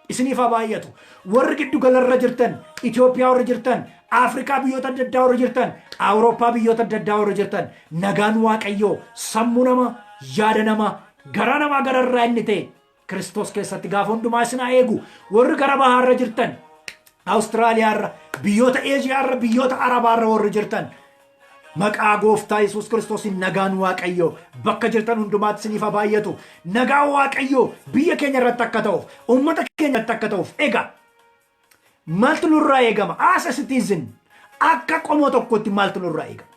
isiniif haa baay'atu. Warri giddu galarra jirtan, Itoophiyaa warri jirtan, Afrikaa biyyoota adda addaa warri jirtan, Awurooppaa biyyoota adda addaa warri jirtan, nagaan Waaqayyoo sammuu namaa, yaada namaa, garaa namaa gararraa inni ta'e Kiristoos keessatti gaafa hundumaa isin haa eegu. Warri gara bahaarra jirtan, Awustiraaliyaarra, biyyoota Eeshiyaarra, biyyoota Arabaarra warri jirtan, maqaa Gooftaa Yesuus Kiristoosiin nagaan Waaqayyoo bakka jirtan hundumaatti isiniif haa baay'atu. Nagaan Waaqayyoo biyya keenya irratti akka ta'uuf, uummata keenya irratti akka ta'uuf, egaa maaltu nurraa eegama? As a citizen, akka qomoo tokkotti maaltu nurraa eegama?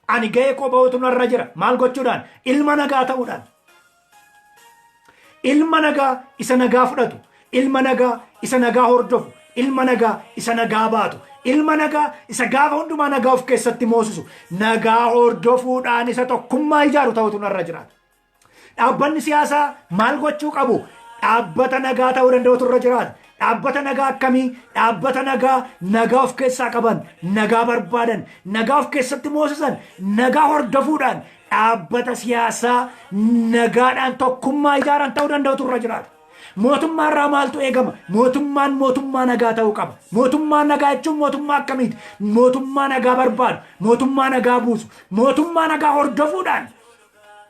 Ani ga'ee koo ba'uutu narra jira. Maal gochuudhaan? Ilma nagaa ta'uudhaan. Ilma nagaa isa nagaa fudhatu, ilma nagaa isa nagaa hordofu, ilma nagaa isa nagaa baatu, ilma nagaa isa gaafa hundumaa nagaa of keessatti moosisu, nagaa hordofuudhaan isa tokkummaa ijaaru ta'utu narra jiraata. Dhaabbanni siyaasaa maal gochuu qabu? Dhaabbata nagaa ta'uu danda'utu irra jiraata. Dhaabbata nagaa akkamii? Dhaabbata nagaa nagaa of keessaa qaban, nagaa barbaadan, nagaa of keessatti moosisan, nagaa hordofuudhaan dhaabbata siyaasaa nagaadhaan tokkummaa ijaaran ta'uu danda'utu irra jiraata. Mootummaa irraa maaltu eegama? Mootummaan mootummaa nagaa ta'uu qaba. Mootummaa nagaa jechuun mootummaa akkamiiti? Mootummaa nagaa barbaadu, mootummaa nagaa buusu, mootummaa nagaa hordofuudhaan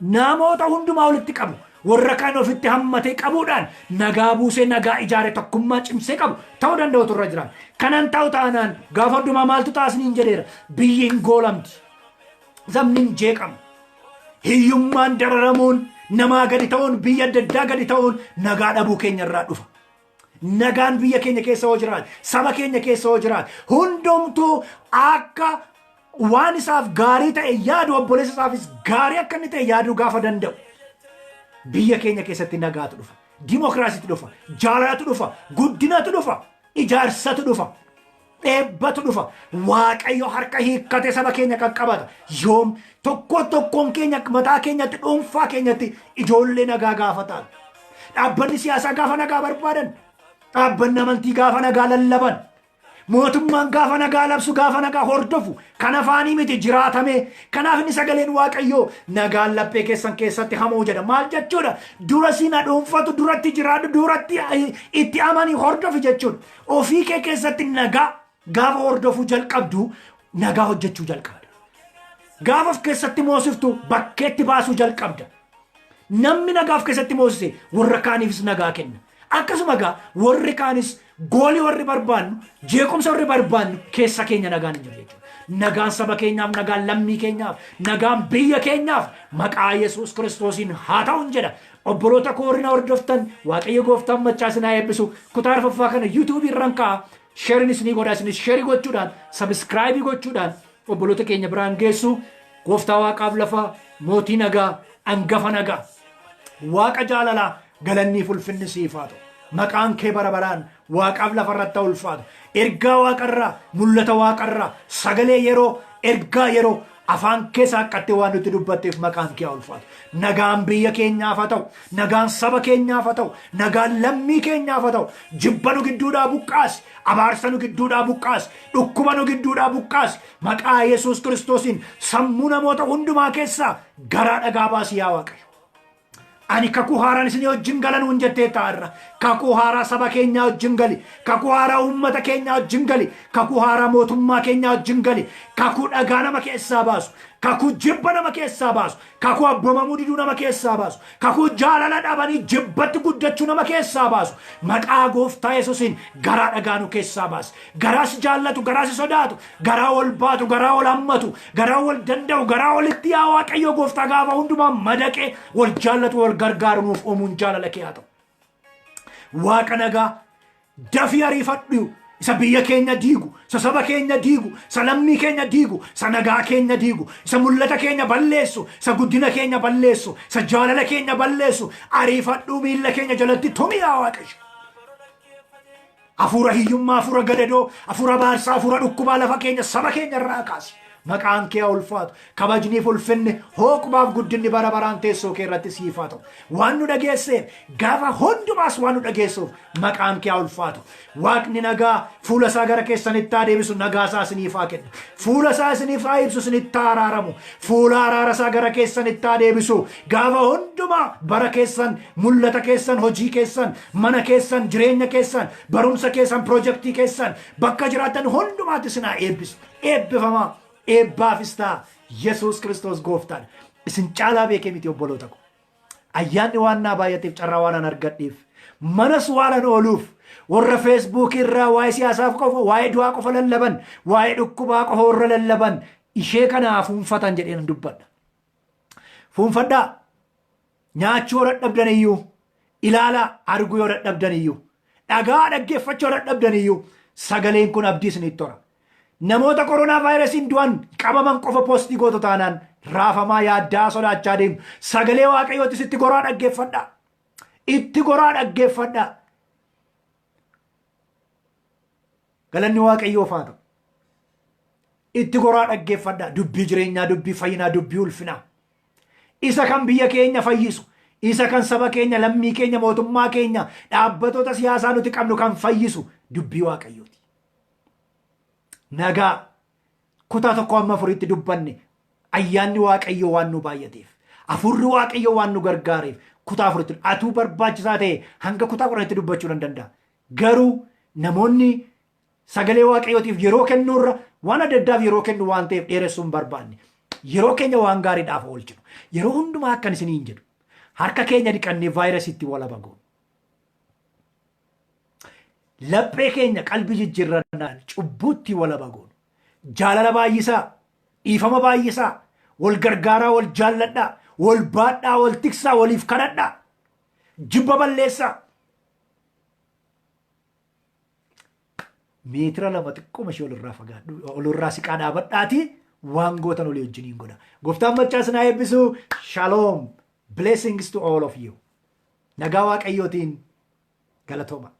namoota hundumaa walitti qabu, warra kaan ofitti hammatee qabuudhaan nagaa buusee, nagaa ijaare, tokkummaa cimsee qabu ta'uu danda'utu irra jira. Kanan ta'u taanaan gaafa hundumaa maaltu taasiniin jedheera? Biyyi hin goolamti. Sabni hin jeeqamu. Hiyyummaan, dararamuun, namaa gadi ta'uun, biyya adda addaa gadi ta'uun nagaa dhabuu keenya irraa dhufa. Nagaan biyya keenya keessa hoo jiraate, saba keenya keessa hoo jiraate, hundumtuu akka waan isaaf gaarii ta'e yaadu, obboleessa isaafis gaarii akka inni ta'e yaaduu gaafa danda'u, biyya keenya keessatti nagaatu dhufa, dimokiraasiitu dhufa, jaalalatu dhufa, guddinatu dhufa, ijaarsatu dhufa, eebbatu dhufa. Waaqayyo harka hiikkate saba keenya qaqqabata. Yoom? Tokko tokkoon keenya mataa keenyatti, dhuunfaa keenyatti ijoollee nagaa gaafa ta'an, dhaabbanni siyaasaa gaafa nagaa barbaadan, dhaabbanni amantii gaafa nagaa lallaban, mootummaan gaafa nagaa labsu, gaafa nagaa hordofu, kan afaanii miti, jiraatame. Kanaaf inni sagaleen Waaqayyoo "Nagaan laphee keessan keessatti hamoo" jedha. Maal jechuudha? Dura si na dhuunfatu, duratti jiraadhu, duratti itti amanii hordofi jechuudha. Ofii kee keessatti nagaa gaafa hordofuu jalqabdu, nagaa hojjechuu jalqabda. Gaafa of keessatti moosiftu, bakkeetti baasuu jalqabda. Namni nagaa of keessatti moosise warra kaaniifis nagaa kenna. Akkasuma egaa warri kaanis goolii warri barbaannu, jeequmsa warri barbaannu, keessa keenya nagaan hin jiru jechuudha. Nagaan saba keenyaaf, nagaan lammii keenyaaf, nagaan biyya keenyaaf maqaa Yesuus Kiristoosiin haa ta'uun jedha. Obboloota koo warri na hordoftan, Waaqayyo Gooftaan machaa isin haa eebbisu. Kutaa arfaffaa kana YouTubeii irraan kaa'a. Shareiin isinii godha, isinis shareii gochuudhaan, subscribeii gochuudhaan obboloota keenya biraan geessu. Gooftaa waaqaaf lafaa, mootii nagaa, angafa nagaa, Waaqa jaalalaa, galanniif ulfinni siif haa ta'u. Maqaan kee bara baraan waaqaaf lafarratti haa ulfaatu. Ergaa waaqarraa, mul'ata waaqarraa, sagalee yeroo, ergaa yeroo afaan kee saaqqattee waan nutti dubbatteef maqaan kee haa ulfaatu. Nagaan biyya keenyaaf haa ta'u, nagaan saba keenyaaf haa ta'u, nagaan lammii keenyaaf haa ta'u. Jibba nu gidduudhaa buqqaas, abaarsa nu gidduudhaa buqqaas, dhukkuba nu gidduudhaa buqqaas. Maqaa Yesuus Kiristoosiin sammuu namoota hundumaa keessaa garaa dhagaa baasi, yaa Waaqayyo. "Ani kakuu haaraan isinii wajjin gala" nuun jettee taa'arra. Kakuu haaraa saba keenyaa wajjin gali. Kakuu haaraa uummata keenyaa wajjin gali. Kakuu haaraa mootummaa keenyaa wajjin gali. Kakuu dhagaa nama keessaa baasu. Kakuu jibba nama keessaa baasu. Kakuu abboomamuu diduu nama keessaa baasu. Kakuu jaalala dhabanii jibbatti guddachuu nama keessaa baasu. Maqaa Gooftaa Yesuusiin garaa dhagaa nu keessaa baasi. Garaa si jaallatu, garaa si sodaatu, garaa ol baatu, garaa ol hammatu, garaa wal danda'u, garaa olitti, yaa Waaqayyo Gooftaa, gaafa hundumaa madaqee wal jaallatu, wal gargaaru nuuf uumuun jaalala kee haa ta'u. Waaqa nagaa, dafii ariifadhu. Isa biyya keenya diigu, isa saba keenya diigu, isa lammii keenya diigu, isa nagaa keenya diigu, isa mul'ata keenya balleessu, isa guddina keenya balleessu, isa jaalala keenya balleessu ariifadhu, miilla keenya jalatti tumi, yaa Waaqayyo. Hafuura hiyyummaa, hafuura gadadoo, hafuura baarsaa, hafuura dhukkubaa lafa keenya, saba keenya irraa kaasi. Maqaan kee haa ulfaatu. Kabajniif ulfinni, hooqumaaf guddinni bara baraan teessoo kee irratti siif haa ta'u. Waan nu dhageesseef, gaafa hundumaas waan nu dhageessuuf maqaan kee haa ulfaatu. Waaqni nagaa fuula isaa gara keessanitti haa deebisu, nagaa isaa isiniif haa kennu. Fuula isaa isiniif haa ibsu, isinitti haa araaramu. Fuula araara isaa gara keessanitti haa deebisu. Gaafa hundumaa bara keessan, mul'ata keessan, hojii keessan, mana keessan, jireenya keessan, barumsa keessan, pirojektii keessan, bakka jiraattan hundumaatti isin haa eebbisu. Eebbifamaa, eebbaafis ta'a. Yesuus Kiristoos gooftaadha. Isin caalaa beekee miti, obboloota ko. Ayyaanni waan naa baay'ateef, carraa waan an argadheef, manas waan an ooluuf, warra Feesbuukii irraa waa'ee siyaasaaf qofa, waa'ee du'aa qofa lallaban, waa'ee dhukkubaa qofa warra lallaban, ishee kana fuunfatan jedheen dubbadha. Fuunfadhaa. Nyaachuu yoo dadhabdan iyyuu, ilaalaa arguu yoo dadhabdan iyyuu, dhagaa dhaggeeffachuu yoo dadhabdan iyyuu, sagaleen kun abdii isinitti tora. Namoota koronaa vaayirasiin du'an, qabaman qofa poostii gootu taanaan raafamaa, yaaddaa, sodaachaa deemu. Sagalee Waaqayyootti sitti goraa dhaggeeffadhaa. Itti goraa dhaggeeffadhaa. Galanni Waaqayyoof haa ta'u. Itti goraa dhaggeeffadhaa. Dubbii jireenyaa, dubbii fayyinaa, dubbii ulfinaa. Isa kan biyya keenya fayyisu, isa kan saba keenya, lammii keenya, mootummaa keenya, dhaabbatoota siyaasaa nuti qabnu kan fayyisu dubbii Waaqayyooti. Nagaa kutaa 1 amma 4tti dubbanne, ayyaanni Waaqayyoo waan nu baay'ateef, hafuurri Waaqayyoo waan nu gargaareef, kutaa 4tti atuu barbaachisaa ta'e hanga kutaa 10tti dubbachuu nan danda'a. Garuu namoonni sagalee Waaqayyootiif yeroo kennuurra waan adda addaaf yeroo kennu waan ta'eef dheeressuu hin barbaanne. Yeroo keenya waan gaariidhaaf oolchinu. Yeroo hundumaa akkan isiniin jedhu, harka keenya dhiqannee vaayirasiitti walaba goonu. Laphee keenya qalbii jijjiirrannaan cubbuutti walaba goonu. Jaalala baay'isaa, dhiifama baay'isaa, wal gargaaraa, wal jaalladhaa, wal baadhaa, wal tiksaa, waliif kadhadhaa, jibba balleessaa. Meetira 2 xiqqooma ishee olirraa fagaadhu, olirraa siqaa dhaabadhaatii waan gootan olii wajjiniin godha. Gooftaan machaa isin haa eebbisu. Shalom. Blessings to all of you. Nagaa Waaqayyootiin, galatooma.